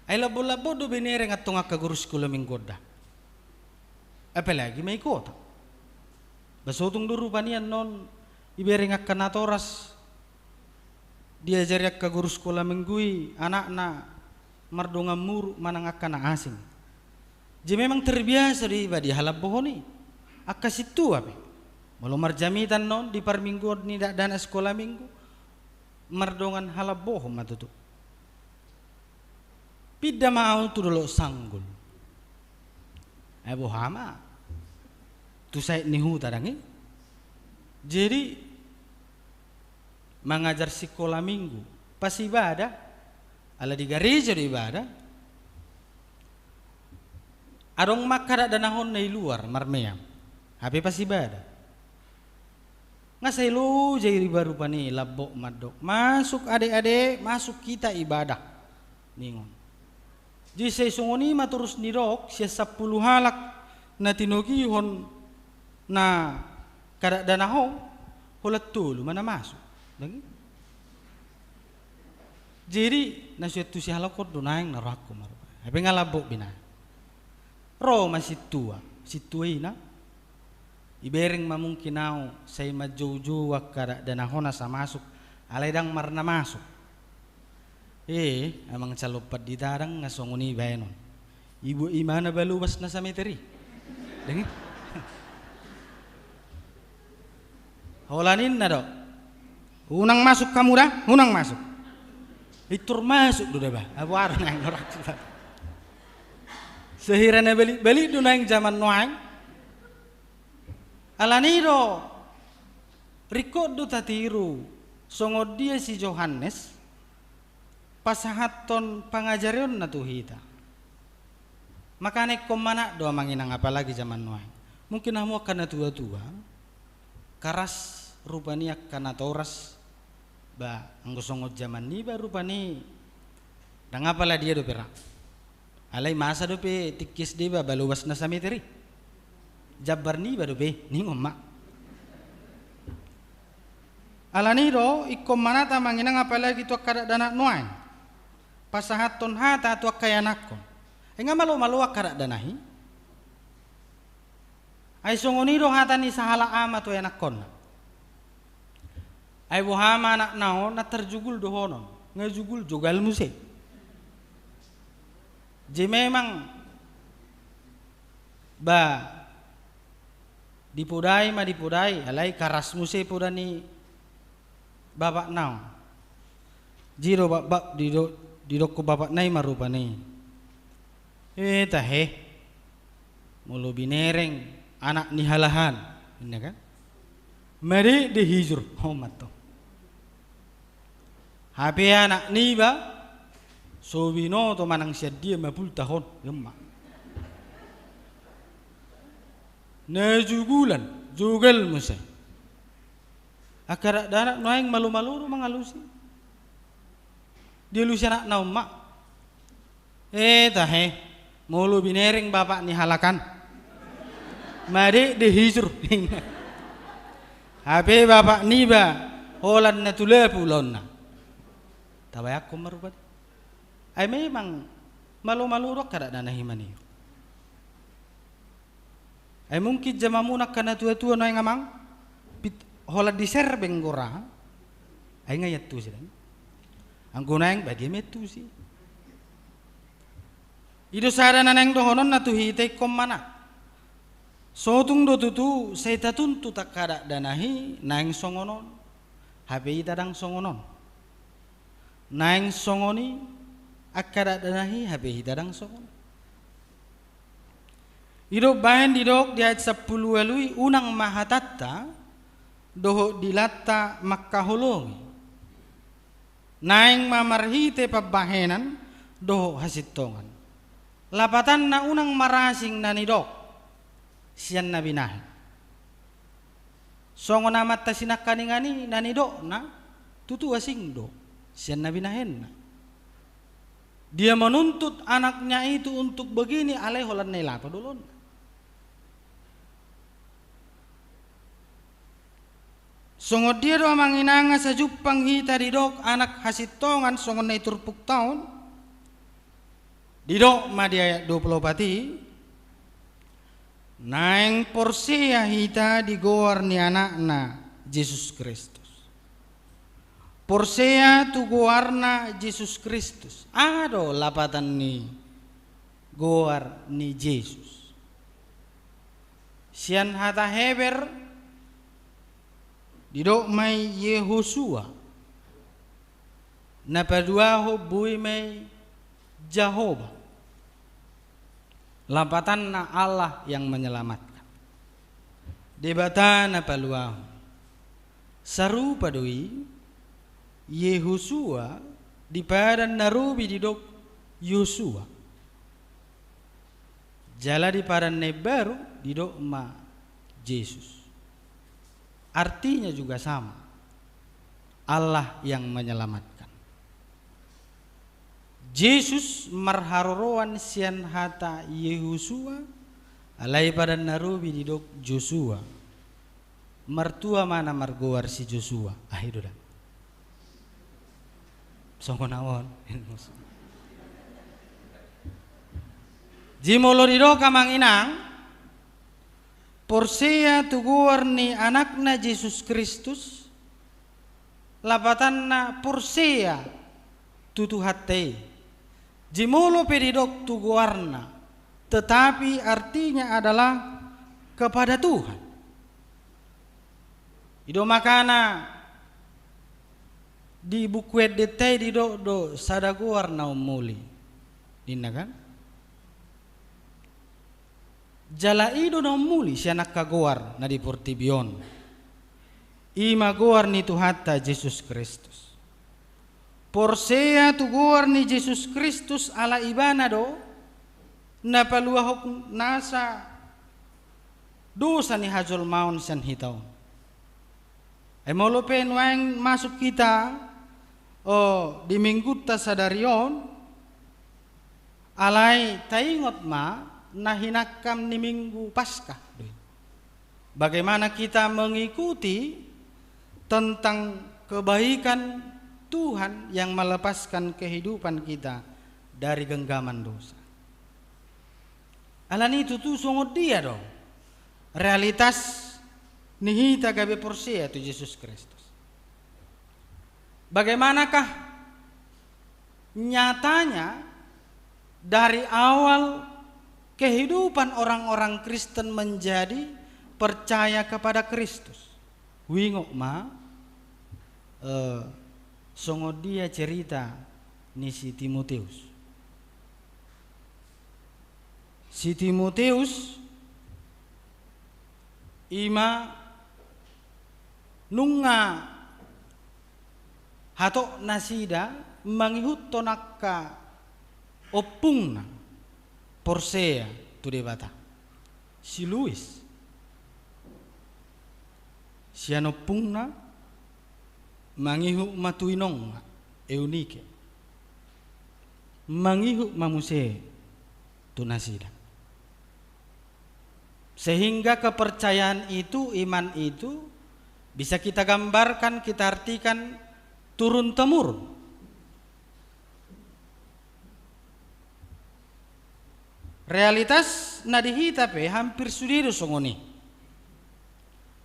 ai lambok-lambok do binereng antong angka guru sikola minggu on da. Apalagi ma i kota. Ba so tung do rupani annon ibereng angka natoras diajari angka guru sikola minggu i anakna mardongan muruk manang angka na asing. Jadi memang terbiasa do iba di halambohon i. Angka sintua pe. Molo marjamita annon di parmingguon ni dakdanak sikola minggu, mardongan halambohon ma tutu. Pinda ma ahu tu Dolok Sanggul. Ai boha ma. Tu Sait ni Huta dang i. Jadi, mangajar sikola minggu. Pas ibadah, ala di gareja do ibadah. Adong ma angka dakdanakon na i luar, marmeam. Hape pas ibadah. Nga sai loja iba rupani, lambok mandok. Masuk adek-adek, masuk kita ibadah. Ningon. Jadi sai songon i ma torus nidok, sian sampulu halak na tinogihon na angka dakdanak on, holan tolu ma na masuk. Dang i. Jadi, na so iantusi halak on do naeng na rohangku ma rupani. Hape nga lambok be na. Ro ma sintua, sintua i na. Ibereng ma mungkin ahu, sai manjoujou angka dakdanak on asa masuk, alai dang marna masuk. Eh, amang calon pandita dang nga songon i baenon. Ibu imana balobas na sameter i. Dang i. Holan ninna do. Unang masuk kamu da, unang masuk. Pintor masuk do da ba. Abu aru naeng orang tua. Sehira na balik-balik do naeng jaman nuaeng. Alani do, ringkot do tatiru, songon dia si Johannes, pasahathon pangajarionna tu hita. Makana ingkon manat do amang inang apalagi jaman nuaeng. Mungkin hamu angka na tua-tua, karas rupani angka natoras, ba, anggo songon jaman niba rupani, dang apala dia dope ra. Alai masa dope tingki S D ba, balobas na sameter i. Jambar niba dope, ningon ma. Alani do, ingkon manat amang inang apalagi tu angka dakdanak nuaeng. Pasahathon hata tu angka ianakhon. Ai nga malo-malo angka dakdanak i. Ai songon i do hata ni sahalak ama tu ianakhonna. Ai boha ma anakna on, na tarjugul dohonon, nga jugul, jogal muse. Jadi memang, ba, dipodai ma dipodai, alai karas muse poda ni bapakna on. Jadi do bap-, bap-, dido-, didokkon bapakna i ma rupani. Eh, tahe. Molo binereng anak ni halak an, ninna kan? Madekdek hijur, ho ma tong. Hape anak niba, so binoto manang sian dia mapulta hon, i ma. Na jugulan, jogal muse. Angka dakdanak nuaeng malo-malo do mangalusi. Dialusi anakna on ma. Eh, tahe, molo binereng bapak ni halak an. Madekdek hijur. Hape bapak niba, holan na tu lapu ulaonna. Tabayangkon ma rupani. Ai memang, malo-malo do angka dakdanak i ma ninna. Ai mungkin jamanmuna angka na tua-tua nuaeng amang, pit-, holan di serbeng do ra, ai nga iantusi dang. Anggo nuaeng badia ma iantusi. I do sada na naeng dohononna tu hita ingkon manat. So tung do tutu, sai tatuntut angka dakdanak i, naeng songon on. Hape hita dang songon on. Naeng songon i, angka dakdanak i, hape hita dang songon on. I do umbahen didok di ayat sampulu ualu i, unang ma hatanta dohot dilanta mangkaholongi. Naeng ma marhite pambahenan dohot hasintongan. Lapatanna unang marasing na nidok sian na binahen. Songon amanta sinangkaningan i na nidokna, tutu asing do sian na binahenna. Dia menuntut anaknya itu untuk begini, alai holan na i lapa do ulaonna. Songon dia do amang inang asa jumpang hita didok anak hasintongan songon na i turpukta on? Didok ma di ayat dua puluh opat i, naeng porsea hita di goar ni Anakna Jesus Kristus. Porsea tu goarna Jesus Kristus. Aha do lapatan ni goar ni Jesus? Sian hata Heber didok ma i Yehosua, na paduahon boi ma i Jahowa. Lapatanna Allah yang menyelamatkan. Debata na paluahon. Sarupa do i, Yehosua di Padan na Robi didok Yosua. Jala di Padan na Imbaru didok ma Jesus. Artinya juga sama. Allah yang menyelamatkan. Jesus marharoroan sian hata Yehosua, alai Padan na Robi didok Josua. Martua ma na margoar si Josua. Ah, i do da. Songon ahu on. Jadi molo didok amang inang, porsea tu goar ni Anakna Jesus Kristus, lapatanna porsea tu Tuhanta i. Jadi molo pe didok tu goarna, tetapi artinya adalah kepada Tuhan. I do makana di buku endenta i didok do sada goar na umuli. Ninna kan? Jala i do na umuli sian angka goar na di portibi on. I ma goar ni Tuhanta Jesus Kristus. Porsea tu goar ni Jesus Kristus ala Ibana do na paluahon nasa dosa ni hajolmaon sian hita on. Ai molo pe nuaeng masuk hita, o, di minggunta sadari on, alai taingot ma na hinangkam ni Minggu Paskah do i. Bagaimana kita mengikuti tentang kebaikan Tuhan yang melepaskan kehidupan kita dari genggaman dosa. Alani i tutu songon dia do realitas ni hita gabe porsea tu Jesus Kristus? Bagaimanakah nyatanya dari awal kehidupan orang-orang Kristen menjadi percaya kepada Kristus? Huingot ma, eh, songon dia cerita ni si Timoteus. Si Timoteus i ma nunga hatop nasida mangihuthon angka ompungna porsea tu Debata. Si Lois sian ompungna mangihut ma tu inongna Eunike, mangihut ma muse tu nasida. Sehingga kepercayaan itu, iman itu, bisa kita gambarkan, kita artikan turun-temurun. Realitas na di hita pe hampir sude do songon i.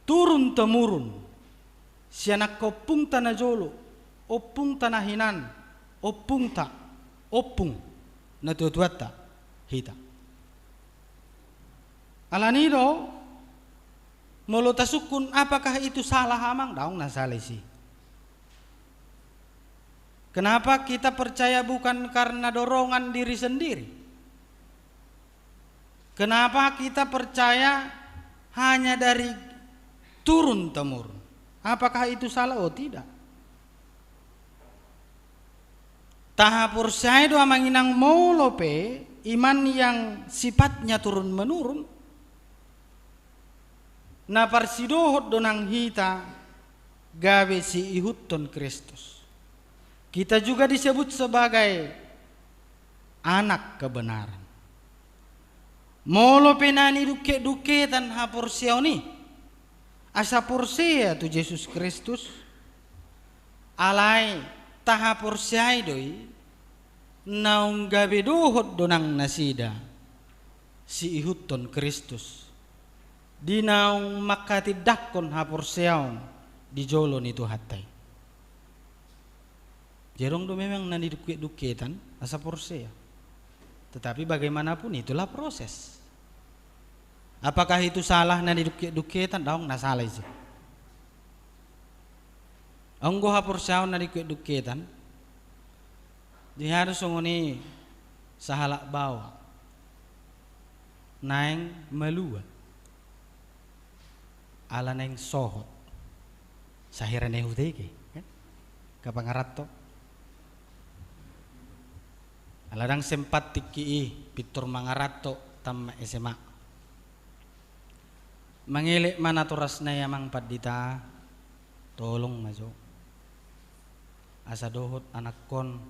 Turun-temurun. Sian angka ompungta na jolo, ompungta na hinan, ompungta, ompung na tuatuanta hita. Alani do, molo tasungkun apakah itu salah amang, daong na sala i. Kenapa kita percaya bukan karena dorongan diri sendiri? Kenapa kita percaya hanya dari turun-temurun? Apakah itu salah? Oh, tidak. Tahaporseai do amang inang molo pe iman yang sifatnya turun-menurun, na parsidohot do nang hita gabe siihuthon Kristus. Kita juga disebut sebagai anak kebenaran. Molo pe na nidungket-dungketan haporseaon i, asa porsea tu Jesus Kristus, alai tahaporseai do i, naung gabe dohot do nang nasida siihuthon Kristus, di naung manghatindanghon haporseaon di jolo ni Tuhanta i. Jadi adong do memang na nidungket-dungketan asa porsea. Tetapi bagaimanapun itulah proses. Apakah itu salah na nidungket-dungketan? Daong na sala ise. Anggo haporseaon na nidungket-dungketan, di hadu songon i sahalak baoa naeng malua. Ala naeng sohot. Sahira na huteke, kan? Ka pangaranto. Ala ndang sempat tingki i pintor mangaranto tamat S M A. Mangelek ma natorasna i amang pandita, tolong ma jo. Asa dohot anakkon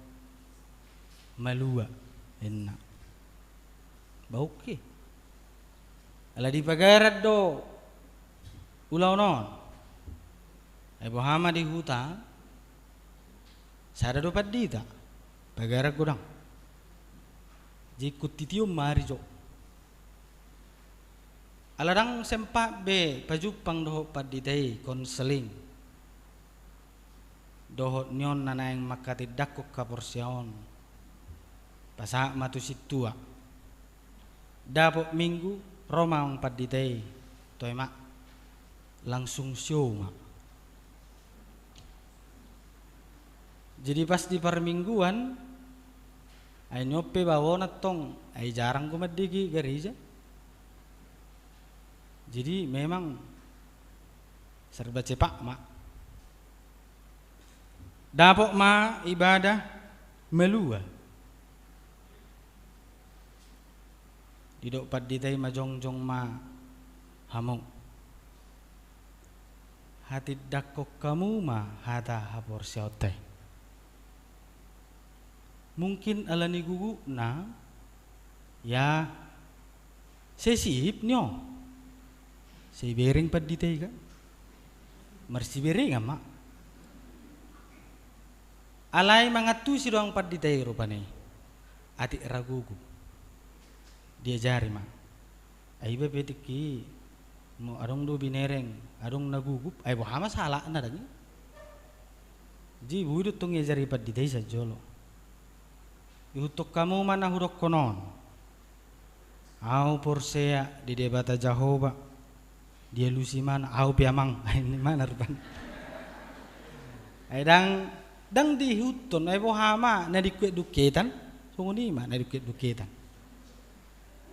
malua, inna. Ba oke. Ala dipagaran do ulaon on. Ai boha ma di huta, sada do pandita, pagaran godang. Jadi ingkon tition ma ari jo. Ala ndang sempat be pajumpang dohot pandita i, konseling. Dohot nion na naeng manghatindanghon haporseaon. Pasahat ma tu sintua. Dapot minggu, ro ma amang pandita i, toe ma. Langsung show ma. Jadi pas di parmingguan, ai nion pe baoa na tong, ai jarang do mandege gareja. Jadi memang serba cepat ma. Dapot ma ibadah malua. Didok pandita i ma jongjong ma hamu. Hatindanghon hamu ma hata haporseaonta i. Mungkin ala ni gugupna, ya, sai sip nion. Sai bereng pandita i kan. Marsiberengan ma. Alai mangantusi do amang pandita i rupani. Atik ra gugup. Diajari ma. Ai iba pe tingki, molo adong do binereng, adong na gugup, ai boha ma salahna dang i. Jadi boi do tong iajari pandita i sian jolo. Ihuthon hamu ma na hudokkon on. Ahu porsea di Debata Jahowa. Dialusi ma na, ahu pe amang, ai ninna ma na rupani. Ai ndang, ndang diihuthon, ai boha ma na dungket-dungketan, songon i ma na dungket-dungketan.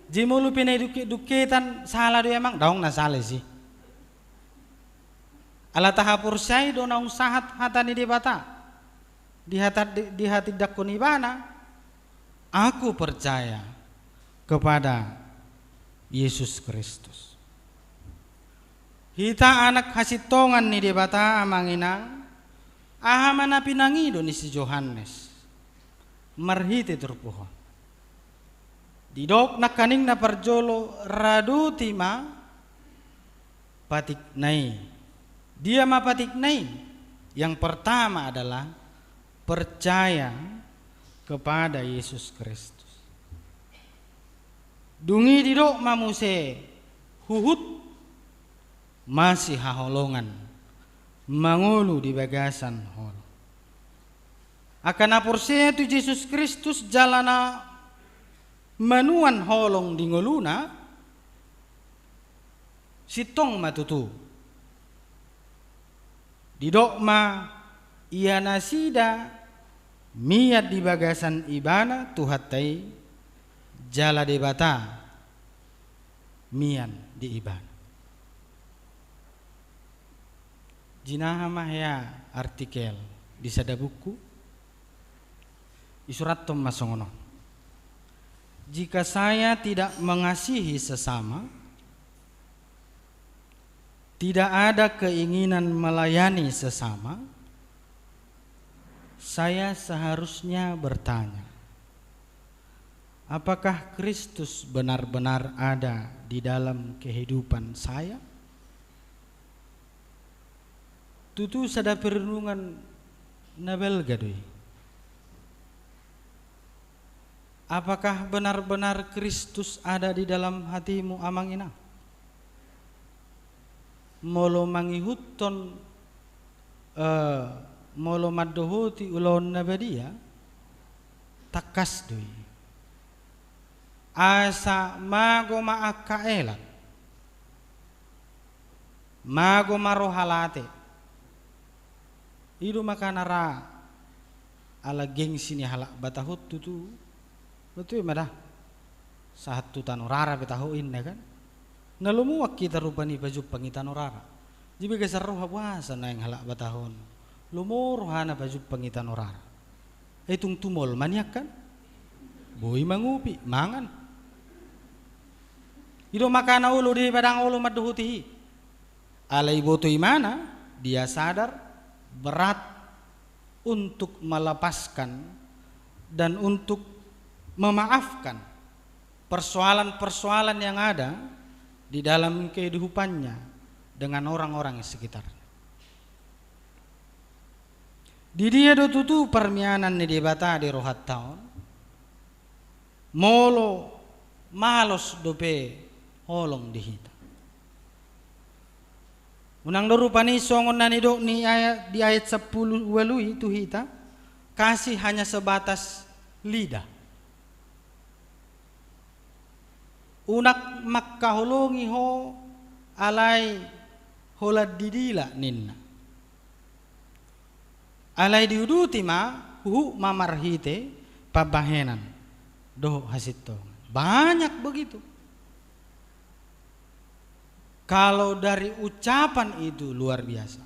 Jadi molo pe na dungket-dungketan, sala do i amang, daong na sala isi. Ala tahaporseai do naung sahat hata ni Debata. Di hata, di, dihatindanghon ibana, aku percaya kepada Yesus Kristus. Hita anak hasintongan ni Debata amang inang, aha ma na pinangido ni si Johannes marhite turpuk on. Didok nangkaning na parjolo, radoti ma patikna i. Dia ma patikna i? Yang pertama adalah percaya kepada Yesus Kristus. Dung i didok ma muse huhut masihaholongan mangolu di bagasan holong. Angka na porsea tu Jesus Kristus jala na manuan holong di ngoluna, sintong ma tutu. Didok ma ia nasida mian di bagasan ibana Tuhanta i, jala Debata mian di ibana. Jinaha ma hea artikel di sada buku, isurathon ma songon on. Jika saya tidak mengasihi sesama, tidak ada keinginan melayani sesama, saya seharusnya bertanya, Apakah Kristus benar-benar ada di dalam kehidupan saya? Tutu sada perenungan na balga do i. Apakah benar-benar Kristus ada di dalam hatimu, amang inang? Molo mangihuthon, eh, molo mandohoti ulaon na badia, tangkas do i. Asa mago ma angka elat, mago ma roha late. I do makana ra ala gengsi ni halak Batahon tutu. Betul ma da. Sahat tu tano rara pe taho inna kan. Na lomoan hita rupani pajumpang i tano rara. Jadi bagasan roha boasa naeng halak Batahon lomo rohana pajumpang i tano rara. Eh, tung tumol ma nian kan. Boi mangupi, mangan. I do makana olo dipe dang olo mandohoti i. Alai iboto imana, dia sadar berat untuk melepaskan dan untuk memaafkan persoalan-persoalan yang ada di dalam kehidupannya dengan orang-orang sekitarnya. Di dia do tutu parmianan ni Debata di rohanta on? Molo malos dope holong di hita. Unang do rupani songon na nidok ni ayat, di ayat sampulu ualu i tu hita, kasih hanya sebatas lidah. Unang mangkaholongi ho alai holan didila ninna. Alai diuduti ma, huhut ma marhite pambahenan dohot hasintongan. Banyak begitu. Kalau dari ucapan itu luar biasa.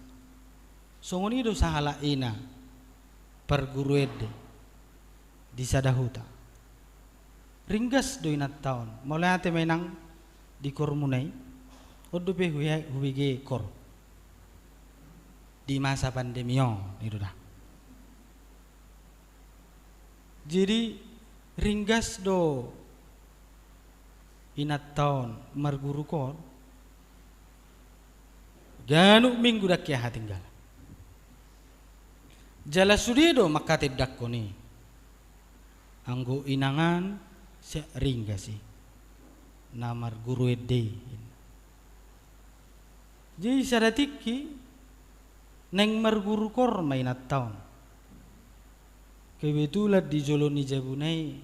Songon i do sahalak ina parguru ende di sada huta. Ringgas do inanta on. Mauliate ma inang di kormuna i. On dope hu-, hubege kor di masa pandemi on, i do da. Jadi ringgas do inanta on marguru kor. Ganup minggu dang hea hatinggalan. Jala sude do manghatindanghon i. Anggo inangan sian ringgas i na marguru ende i. Jadi sada tingki naeng marguru kor ma inanta on. Kebetulan di jolo ni jabuna i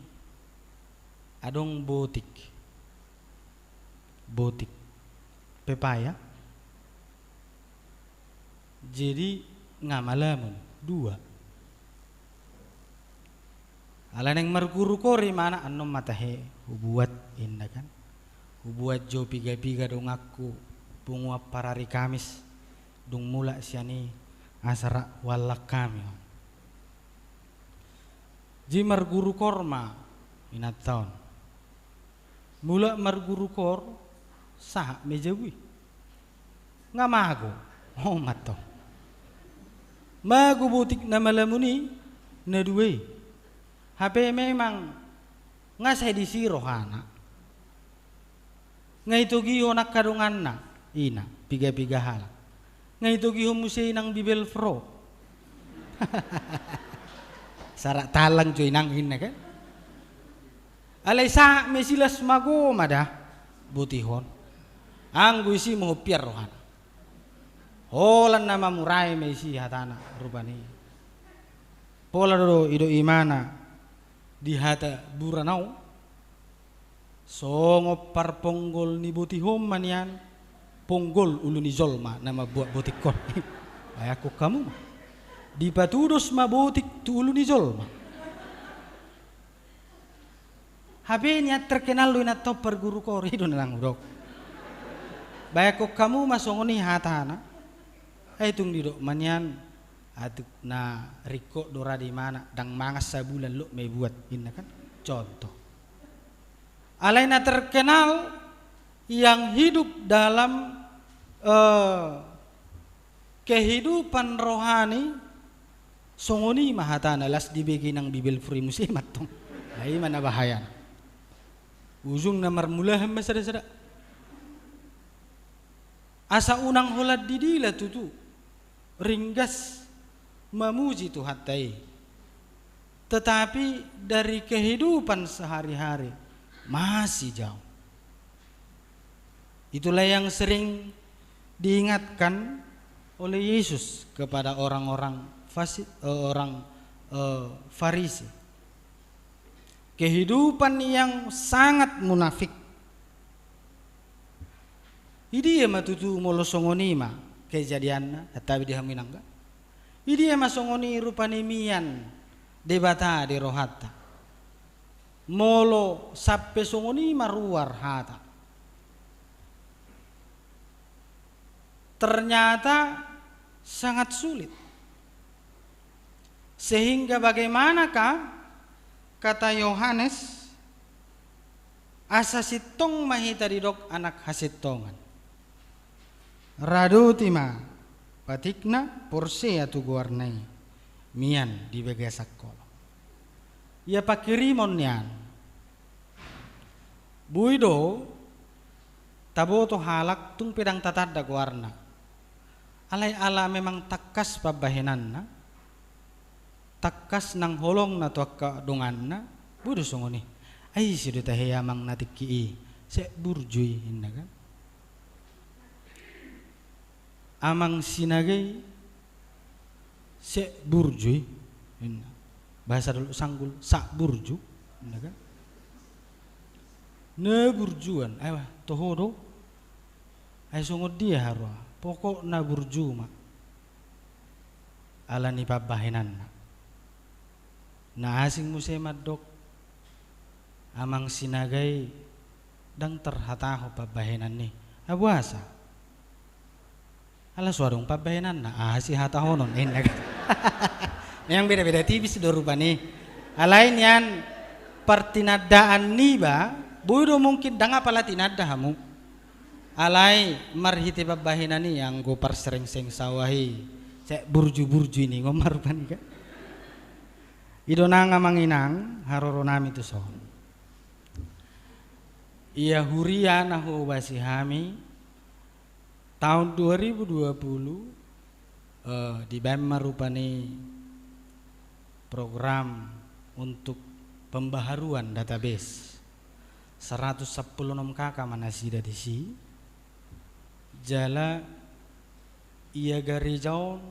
adong botik. Botik pepaya. Jadi nga malamun dua. Ala naeng marguru kor imana, annon ma tahe hubuat inna kan. Hubuat jo piga-piga donganku punguan parari Kamis dung mulak sian i asa rap huallang hami on. Jadi marguru kor ma inanta on. Mulak marguru kor, sahat ma i jabu i. Nga mago. Oh, mato. Mago botik na malamun i na dua i. Hape memang nga sai disi rohana. Nga itogihon angka donganna ina, piga-piga halak. Nga itogihon muse inang Bibelvrouw. Sarak talang jo inang inna kan. Alai sahat ma i silas mago ma da botihon. Anggo isi mohon pian rohana. Holan na mamurai ma isi hatana rupani. Pola do i do imana di hata buranau. Songon parponggol ni botihon ma nian, ponggol ulu ni jolma na mambuat botik on. Bayangkon hamu ma. Dipatudos ma botik tu ulu ni jolma. Hape nian terkenal do inanta on parguru kor, i do na naeng hudok. Bayangkon hamu ma songon i hatana. Ai tung didok ma nian, atik na ringkot do ra di imana, dang mangan sabulan lot ma ibuat inna kan. Contoh. Alai na terkenal yang hidup dalam, eh, kehidupan rohani, songon i ma hatana, las dibege inang Bibelvrouw i muse mantong. Ai ima na bahayana. Ujungna marmulahan ma sada-sada. Asa unang holan didila tutu ringgas mamuji Tuhanta i. Tetapi dari kehidupan sehari-hari masih jauh. Itulah yang sering diingatkan oleh Yesus kepada orang-orang fasi-, eh, orang, eh, Farisi. Kehidupan yang sangat munafik. Idia ma tutu molo songon i ma kejadianna, santabi di hamu inang, kan? Idia ma songon i rupani mian Debata di rohanta. Molo sampe songon i ma ruar hata, ternyata sangat sulit. Sehingga bagaimanakah kata Yohanes, asa sintong ma hita didok anak hasintongan. Radoti ma patikna, porsea tu goarna i, mian di bagasan holong. Ia pangkirimon nian. Boi do taboto halak tung pe ndang tatanda goarna. Alai ala memang tangkas pambahenanna, tangkas nang holongna tu angka donganna, boi do songon i. Ai ise do tahe amang na tingki i, Sek Burju i, inna kan. Amang Sinaga i, Sek Burju i, inna. Bahasa Dolok Sanggul, Sak Burju, inna kan. Na burjuan, ai bah, toho do. Ai songon dia haroa, pokokna burju ma. Ala ni pambahenanna. Na asing muse mandok, amang Sinaga i ndang tarhatahon pambahenan i. Ai boasa? Ala so adong pambahenanna, aha sihatahonon, inna kan. Memang beda-beda tipis do rupani. Alai nian partinandaan niba, boi do mungkin ndang apala tinanda hamu. Alai marhite pambahenan i anggo parserengseng sawah i, Sek Burju-Burju i ningon ma rupani kan. I do nang amang inang, haroronami tuson. Ia huria na huobasi hami, taon dua ribu dua puluh, eh, dibaen ma rupani program untuk pembaharuan database. Saratus sampulu onom K K ma nasida disi. Jala ia gareja on,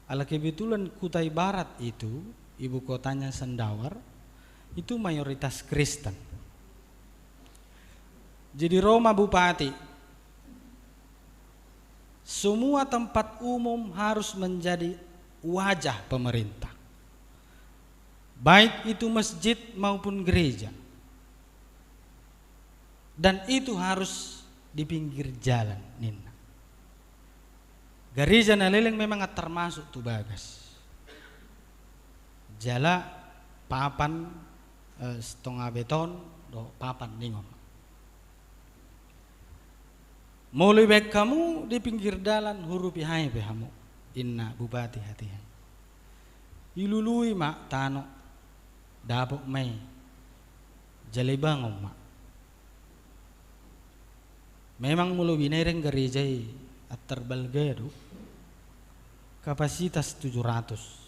ala kebetulan Kutai Barat itu, ibu kotanya Sendawar, itu mayoritas Kristen. Jadi ro ma bupati, semua tempat umum harus menjadi wajah pemerintah. Baik itu masjid maupun gereja. Dan itu harus di pinggir jalan, ninna. Gareja na leleng memang termasuk tu bagas. Jala papan, eh, setengah beton do papan ningon. Molo ibaen hamu di pinggir dalan, hurupi hami pe hamu, inna bupati hatiha. Ilului ma tano, dapot ma i, jala ibangun ma. Memang molo binaen gareja i antar balga do, kapasitas tujuh ratus.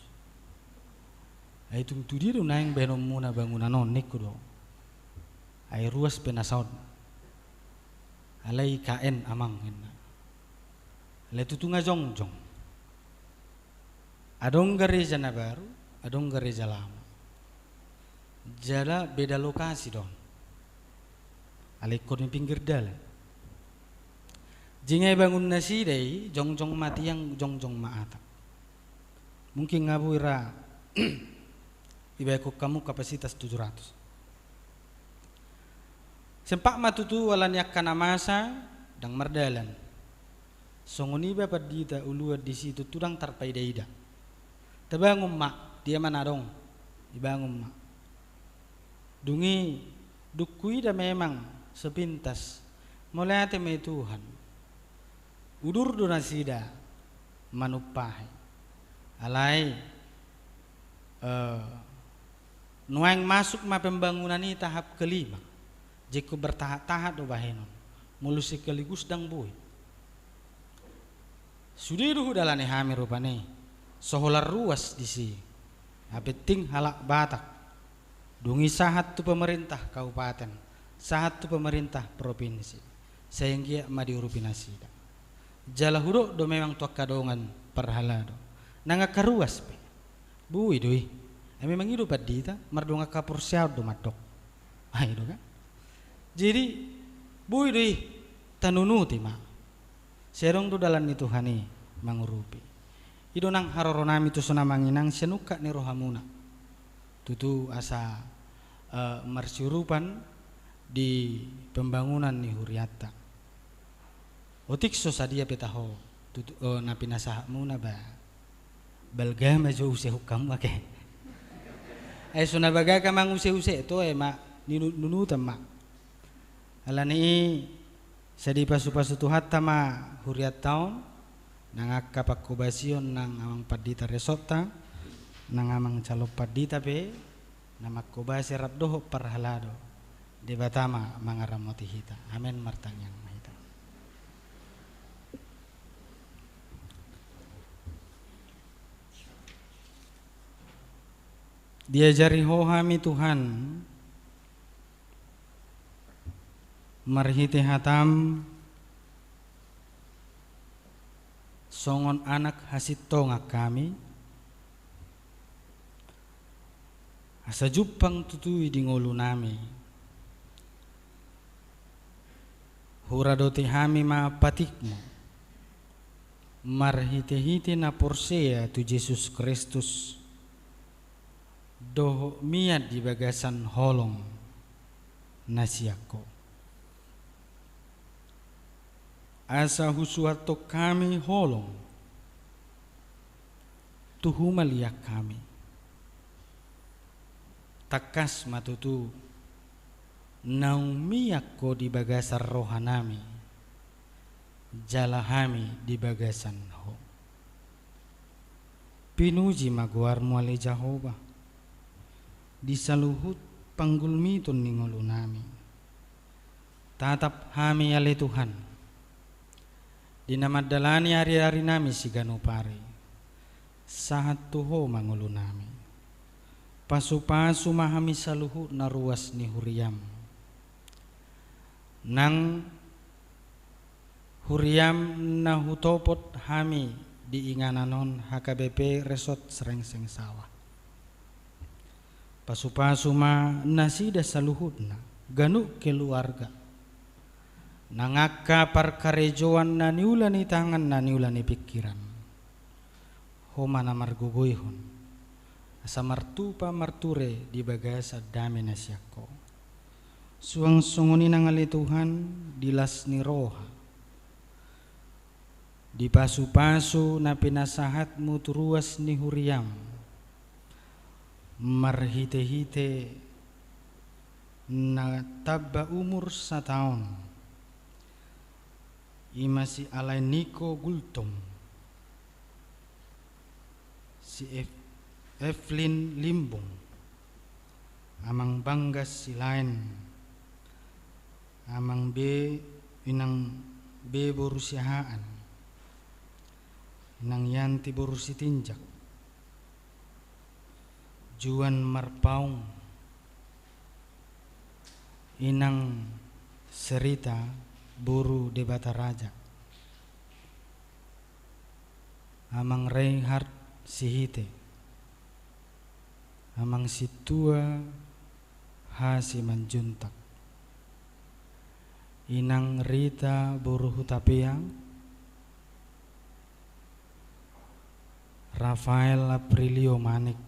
Ai tung tu dia do naeng baenonmuna bangunan on, ningku do. Ai ruas pe na saon. Alai I K N amang, inna. Alai tutu nga jongjong. Adong gareja na baru, adong gareja lama. Jala beda lokasi do on. Alai ingkon di pinggir dalan. Jala nga ibangun nasida i, jongjong ma tiang, jongjong ma atap. Mungkin nga boi ra ibaen hamu kapasitas tujuh ratus. Sempat ma tutu ala ni angka na masa, ndang mardalan. Songon iba pandita uluan disi tutu ndang tarpaida-ida. Tabangun ma, dia ma na adong, ibangun ma. Dung i, dung huida memang sepintas, mauliate ma i Tuhan. Udur do nasida manumpahi. Alai, eh, nuaeng masuk ma pembangunan i tahap kelima. Jengkon bertahap-tahap do bahenon. Molo sekaligus ndang boi. Sude do hudalani hami rupani. Soholan ruas disi. Na penting halak Batak. Dung i sahat tu pemerintah kabupaten, sahat tu pemerintah provinsi. Sai anggiat ma diurupi nasida. Jala hudok do memang tu angka dongan parhalado. Nang angka ruas pe. Boi do i. Ai memang i do pandita, mardongan haporseaon do mandok. Ai do kan. Jadi, boi do i tanunuti ma. Sai adong do dalan ni Tuhan i mangurupi. I do nang haroronami tu so na manginang sian ungkap ni rohamuna. Tutu asa, eh, marsiurupan di pembangunan ni hurianta. Otik so sadia pe taho, tutu, eh, na pinasahatmuna ba. Balga ma jo use hukam ake. Ai so na bagak ma use-use to, eh, ma ninu-, nunutan ma. Alani i, sai dipasu-pasu Tuhanta ma hurianta on, nang angka pangkobasion nang amang pandita resortta, nang amang calon pandita pe, na mangkobasi rap dohot parhalado, Debata ma mangaramoti hita. Amen, martangiang ma hita. Diajari Ho hami Tuhan, marhite hataM songon anak hasintongan hami, asa jumpang tutu i di ngolunami. Huradoti hami ma patikMu, marhite-hite na porsea tu Jesus Kristus, dohot mian di bagasan holong na sian Ho. Asa husuhathon hami holong tu humaliang hami. Tangkas ma tutu naung mian Ho di bagasan rohanami, jala hami di bagasan Ho. Pinuji ma goarMu ale Jahowa, di saluhut panggulmiton ni ngolunami. Tatap hami ale Tuhan, di na mandalani ari-arinami siganup ari, sahat tu Ho ma ngolunami. Pasu-pasu ma hami saluhutna ruas ni huriaM. Nang huriaM na hutopot hami di inganan on H K B P Resort Srengseng Sawah. Pasu-pasu ma nasida saluhutna, ganup keluarga. Nang angka parkarejoan na niula ni tangan, na niula ni pingkiran. Ho ma na margogoihon. Asa martupa marture di bagasan dame na sian Ho. Suang songon i nang ale Tuhan di las ni roha, di pasu-pasu na pinasahatMu tu ruas ni huriaM, marhite-hite na tamba umur sataon, i ma si Alain Niko Gultom, si Ef-, Evelyn Limbong, Amang Banggas Silaen, Amang Be, Inang Be boru Siahaan, Inang Yanti boru Sitinjak, Juan Marpaung, Inang Serita boru Debata Raja, Amang Reinhard Sihite, Amang Sintua H Simanjuntak, Inang Rita boru Hutapeang, Rafael Aprilio Manik,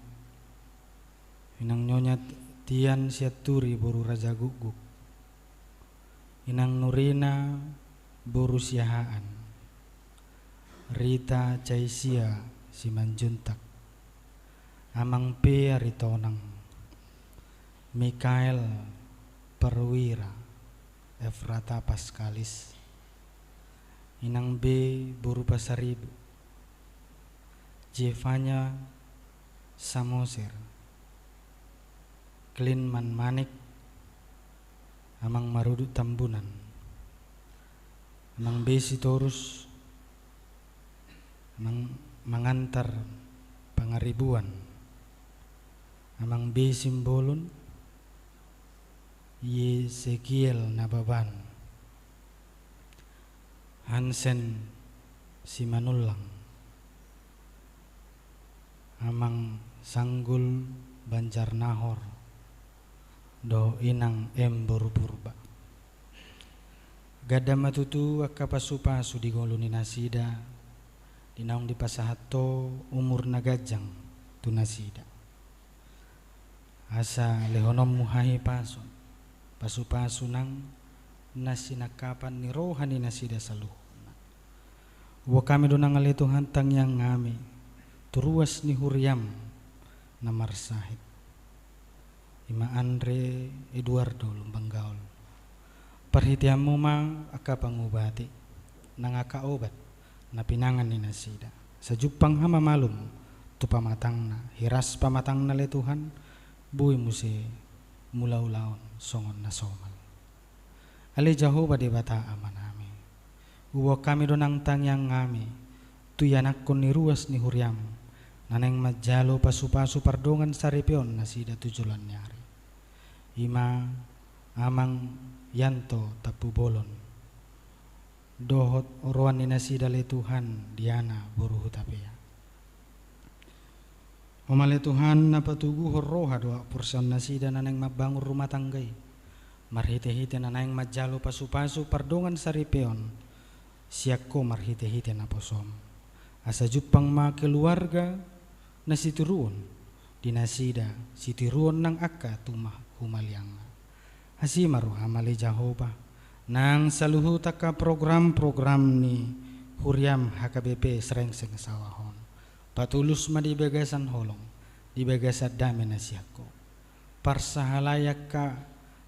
Inang Nyonya Tian Sianturi boru Rajagukguk, Inang Nurina boru Siahaan, Rita Caisia Simanjuntak, Amang Pe Aritonang, Mikael Perwira, Efrata Paskalis, Inang Be boru Pasaribu, Jevanya Samosir, Klinman Manik, Amang Marudut Tambunan, Amang Besi Torus, Amang Mangantar Pangaribuan, Amang Besi Simbolon, Yesekiel Nababan, Hansen Simanullang, Amang Sanggul Banjarnahor, dohot Inang M boru Purba. Ganda ma tutu angka pasupasu di ngolu ni nasida, di naung dipasahat Ho umur na ganjang tu nasida. Asa lehononmu hahipason, pasupasu nang na sinangkapan ni roha ni nasida saluhutna. Huboan hami do nang ale Tuhan tangiang hami tu ruas ni huriam na marsahit, i ma Andre Eduardo Lumbangaol. Parhiteanmu ma angka pangubati nang angka obat na pinangan ni nasida. Asa jumpang hamamalum tu pamatangna, hiras pamatangna ale Tuhan, boi muse mangula ulaon songon na somal. Ale Jahowa Debata Amanami, huboan hami do nang tangiang hami tu ianakhon ni ruas ni huriam na naeng manjalo pasupasu pardongan saripeon nasida tu joloan ni ari, i ma Amang Yanto Tampubolon dohot roha ni nasida ale Tuhan Diana boru Hutapea. Ho ma ale Tuhan na patoguhon roha dohot porseaon nasida na naeng mambangun rumah tangga i, marhitehite na naeng manjalo pasupasu pardongan saripeon sian Ho marhitehite naposom. Asa jumpang ma keluarga na sitiruon di nasida, sitiruon nang angka tumang humaliangna. Asi ma roham ale Jahowa, nang saluhut angka program-program ni huriam H K B P Srengseng Sawah on, patulus ma di bagasan holong, di bagasan dame na sian Ho. Parsahalai angka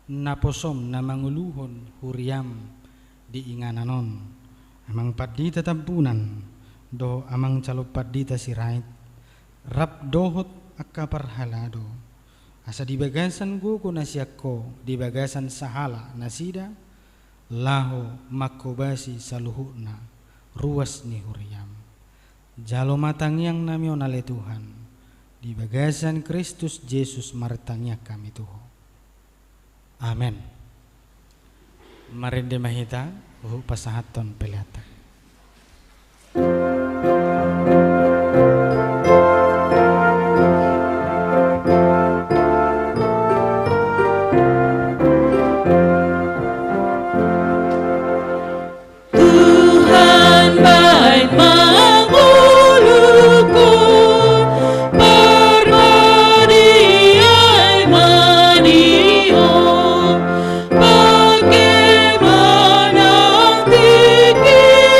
naposom na manguluhon huriam di inganan on, Amang Pandita Tambunan dohot Amang Calon Pandita Sirait, rap dohot angka parhalado, asa di bagasan gogo na sian Ho, di bagasan sahala nasida, laho manghobasi saluhutna ruas ni huriam. Jalo ma tangiang nami on ale Tuhan, di bagasan Kristus Jesus martangiang hami tu Ho. Amen. Marende ma hita, hupasahathon pelean ta. Tuhan baen ma ngolungku, parbadia i ma di Ho, bagaimana tinggi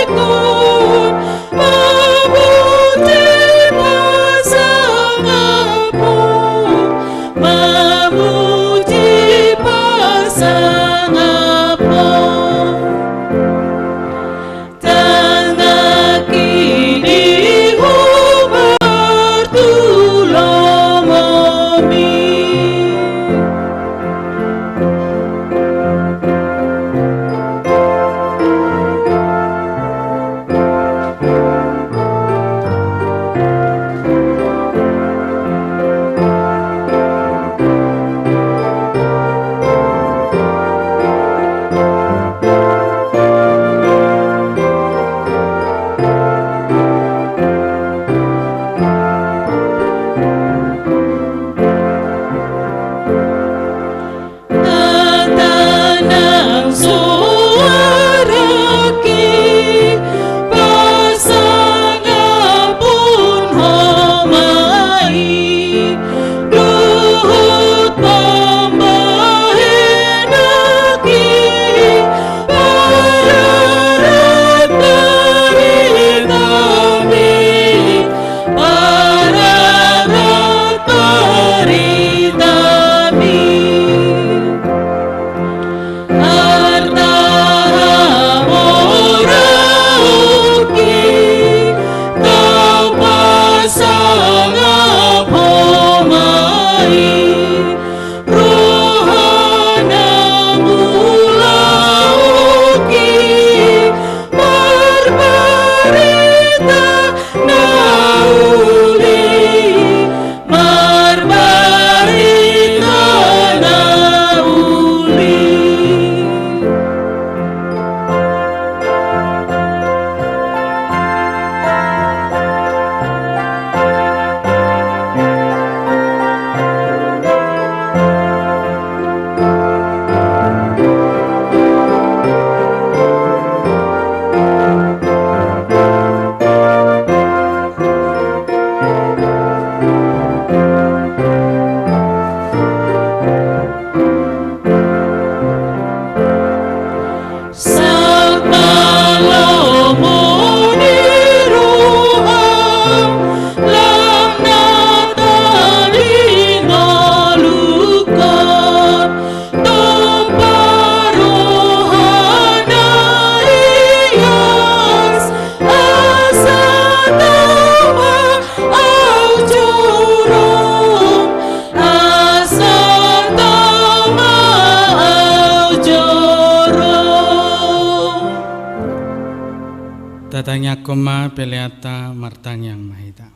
Tangiangkon ma peleanta, martangiang ma hita.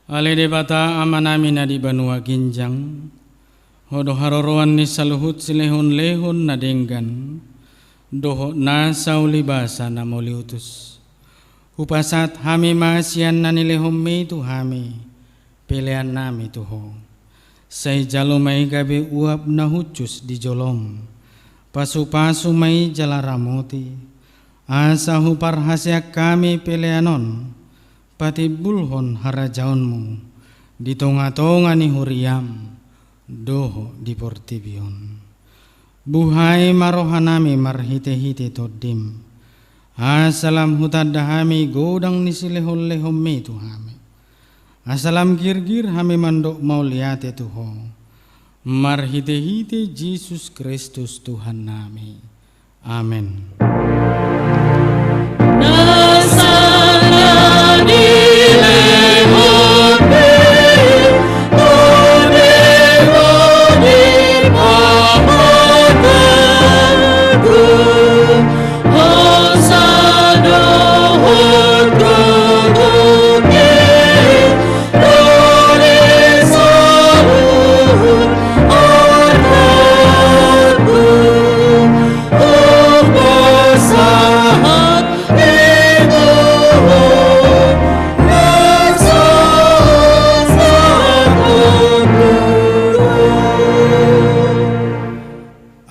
Ale Debata Amanami na di banua ginjang, Ho do haroroan ni saluhut silehonlehon na denggan, dohot nasa ulibasa na mauliutus. Hupasahat hami ma sian na nilehonMi tu hami peleannami tu Ho. Sai jalo ma i gabe uap na hushus di joloM. Pasupasu ma i jala ramoti, asa huparhaseang hami pelean on patimbulhon harajaonMu di tongatonga ni huriaM dohot di portibi on. Buhai ma rohanami marhitehite TondiM, asa lam hutanda hami godang ni silehonlehonMi tu hami. Asa lam girgir hami mandok mauliate tu Ho, marhitehite Jesus Kristus Tuhannami. Amen.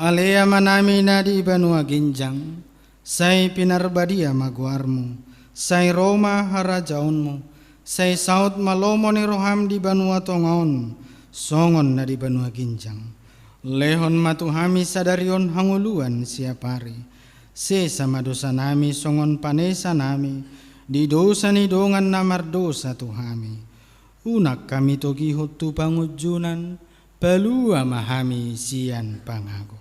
Ale Amanami na di banua ginjang, sai pinarbadia ma goarMu, sai ro ma harajaonMu, sai saut ma lomo ni rohaM di banua tonga on, songon na di banua ginjang. Lehon ma tu hami sadari on hangoluan siapari. Sesa ma dosanami songon panesanami di dosa ni dongan na mardosa tu hami. Unang hami togihon tu pangunjunan, palua ma hami sian pangago.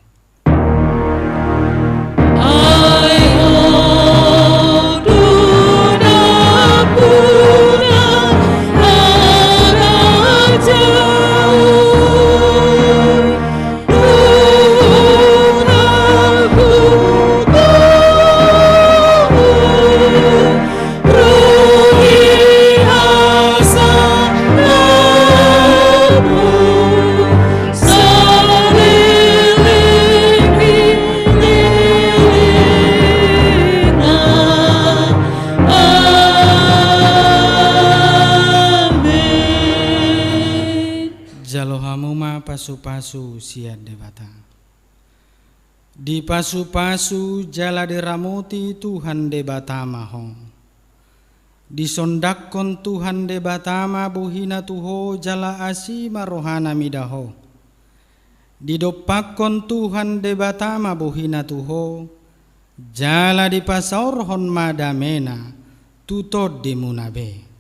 Jalo hamu ma pasupasu sian Debata. Dipasupasu jala diramoti Tuhan Debata ma ho. Disondangkon Tuhan Debata ma bohiNa tu ho jala asi ma rohaNa mida ho. Didompakkon Tuhan Debata ma bohiNa tu ho, jala dipasaorhon ma dameNa tu tondimuna be.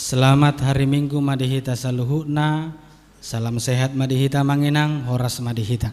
Selamat hari Minggu ma di hita saluhutna. Salam sehat ma di hita amang inang, horas ma di hita.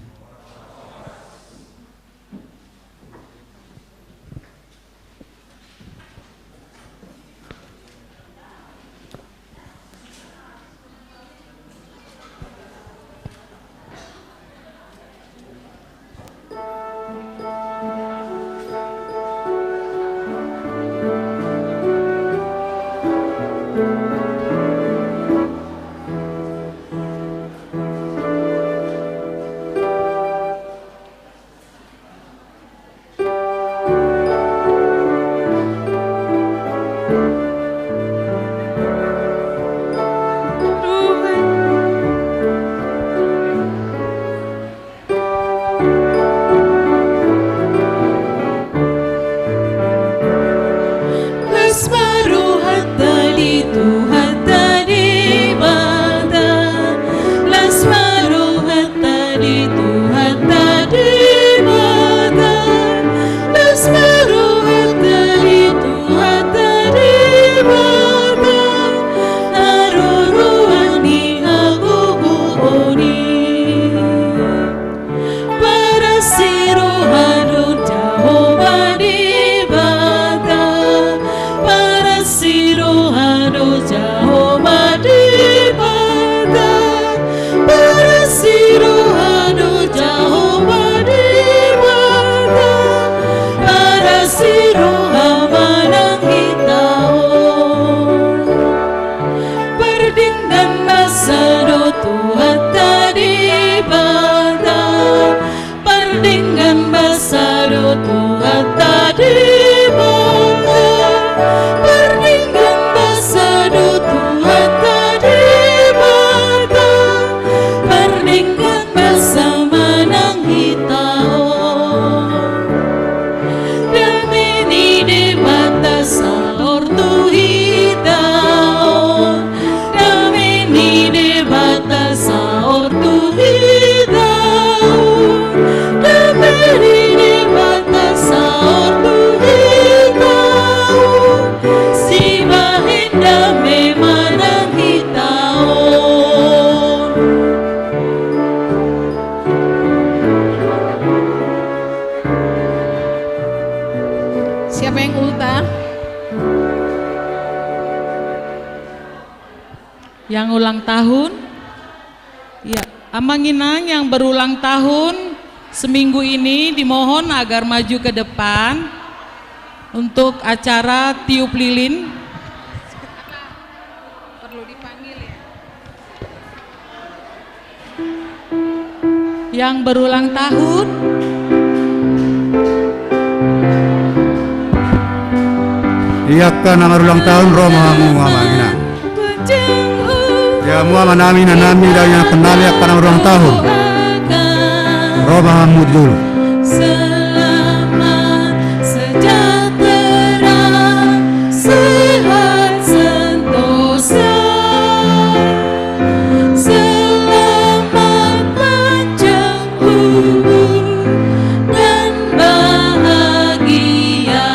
Roha manang hita on. Pardenggan basa do Tuhanta Debata. Pardenggan basa do Tuhanta Debata. Pardenggan basa do Tuhanta Debata. Pardenggan basa manang hita on. Dame ni Debata saor tu hita on. Dame ni Debata saor tu hita on. Dame ni Debata saor tu hita on. Sibahen dame manang hita on. Siapa yang ulta? Yang ulang tahun? Ya, Amang Inang yang berulang tahun seminggu ini dimohon agar maju ke depan untuk acara tiup lilin. Perlu dipanggil, ya. Yang berulang tahun. Ia angka na marulang tahun, ro ma hamu, Amang Inang. Ia hamu, Amanami, Inanami, dohot ina nami, angka na marulang tahun. Ro ma hamu di jolo. Selamat sejahtera, sehat sentosa. Selamat panjang umur dan bahagia.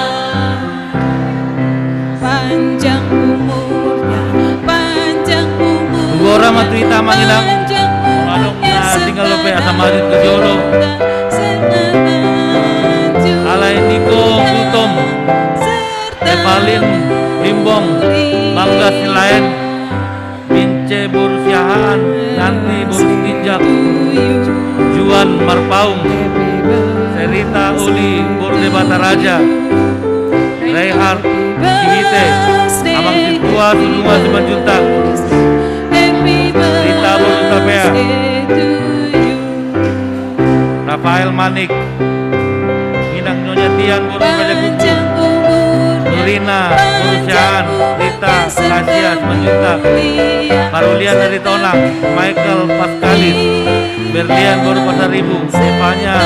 Panjang umurnya, panjang umurnya. Huhut ma tu hita, Amang Inang. Panjang umurnya. Adong na tinggal dope, asa maju tu jolo. Sehat, sehat. Alai Niko Gultom. Evalin Limbong, Bangga Silaen, Bince boru Siahaan, Yanti boru Sitinjak, Juan Marpaung, Serita Uli boru Debata Raja, Reihard Siwite, Amang Situa Sulunga Simanjuntak, Rita boru Tapea, Rafael Manik, Inang Nyonya Tian boru Pajakuku, Nurina boru Siahaan, Rita Gracia Simanjuntak, Parulian dari Tonang, Michael Pascalis, Berlian boru Pasaribu, Stefania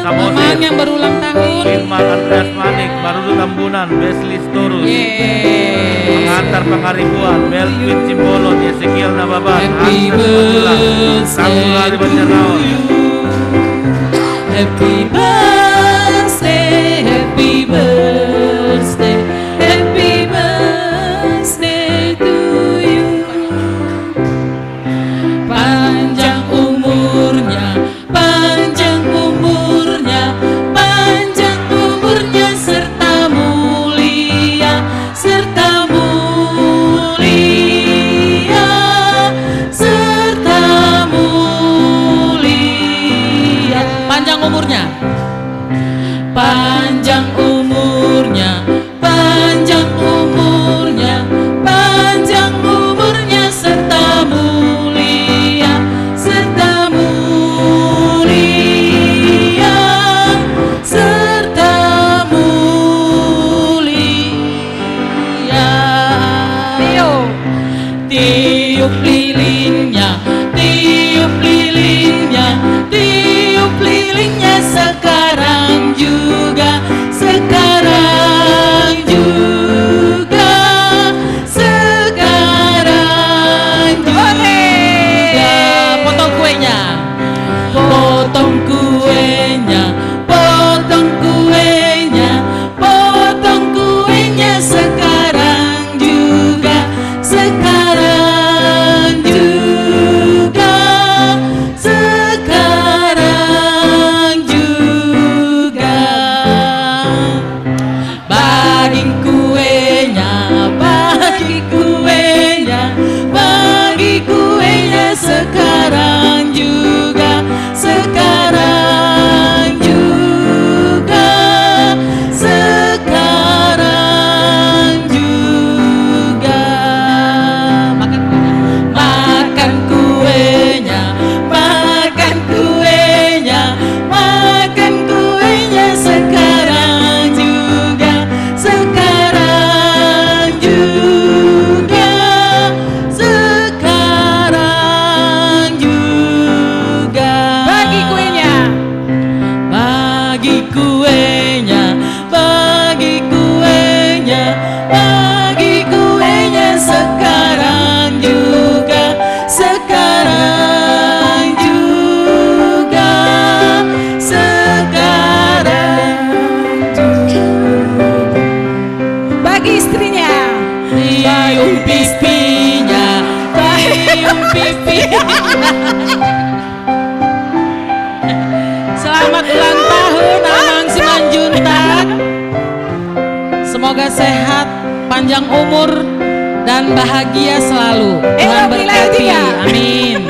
Samosir, Amang yang berulang tahun. Firman Andreas Manik, Marudu Tambunan, Besli Sitorus. Yeay. Pengantar Pangaribuan, Melvin Simbolon, Ezekiel Nababan, Happy Hansen Simatupang, birthday Samuel Ari to Banjarnaon. You. Happy birthday, happy birthday, happy birthday to you. Panjang umurnya, panjang umurnya, panjang umurnya serta mulia, serta mulia, serta mulia. Panjang umurnya. Istrinya. Cium pipinya, cium pipinya. Selamat ulang tahun, Amang Simanjuntak. Semoga sehat, panjang umur, dan bahagia selalu. Eh, Tuhan berkati. Amin.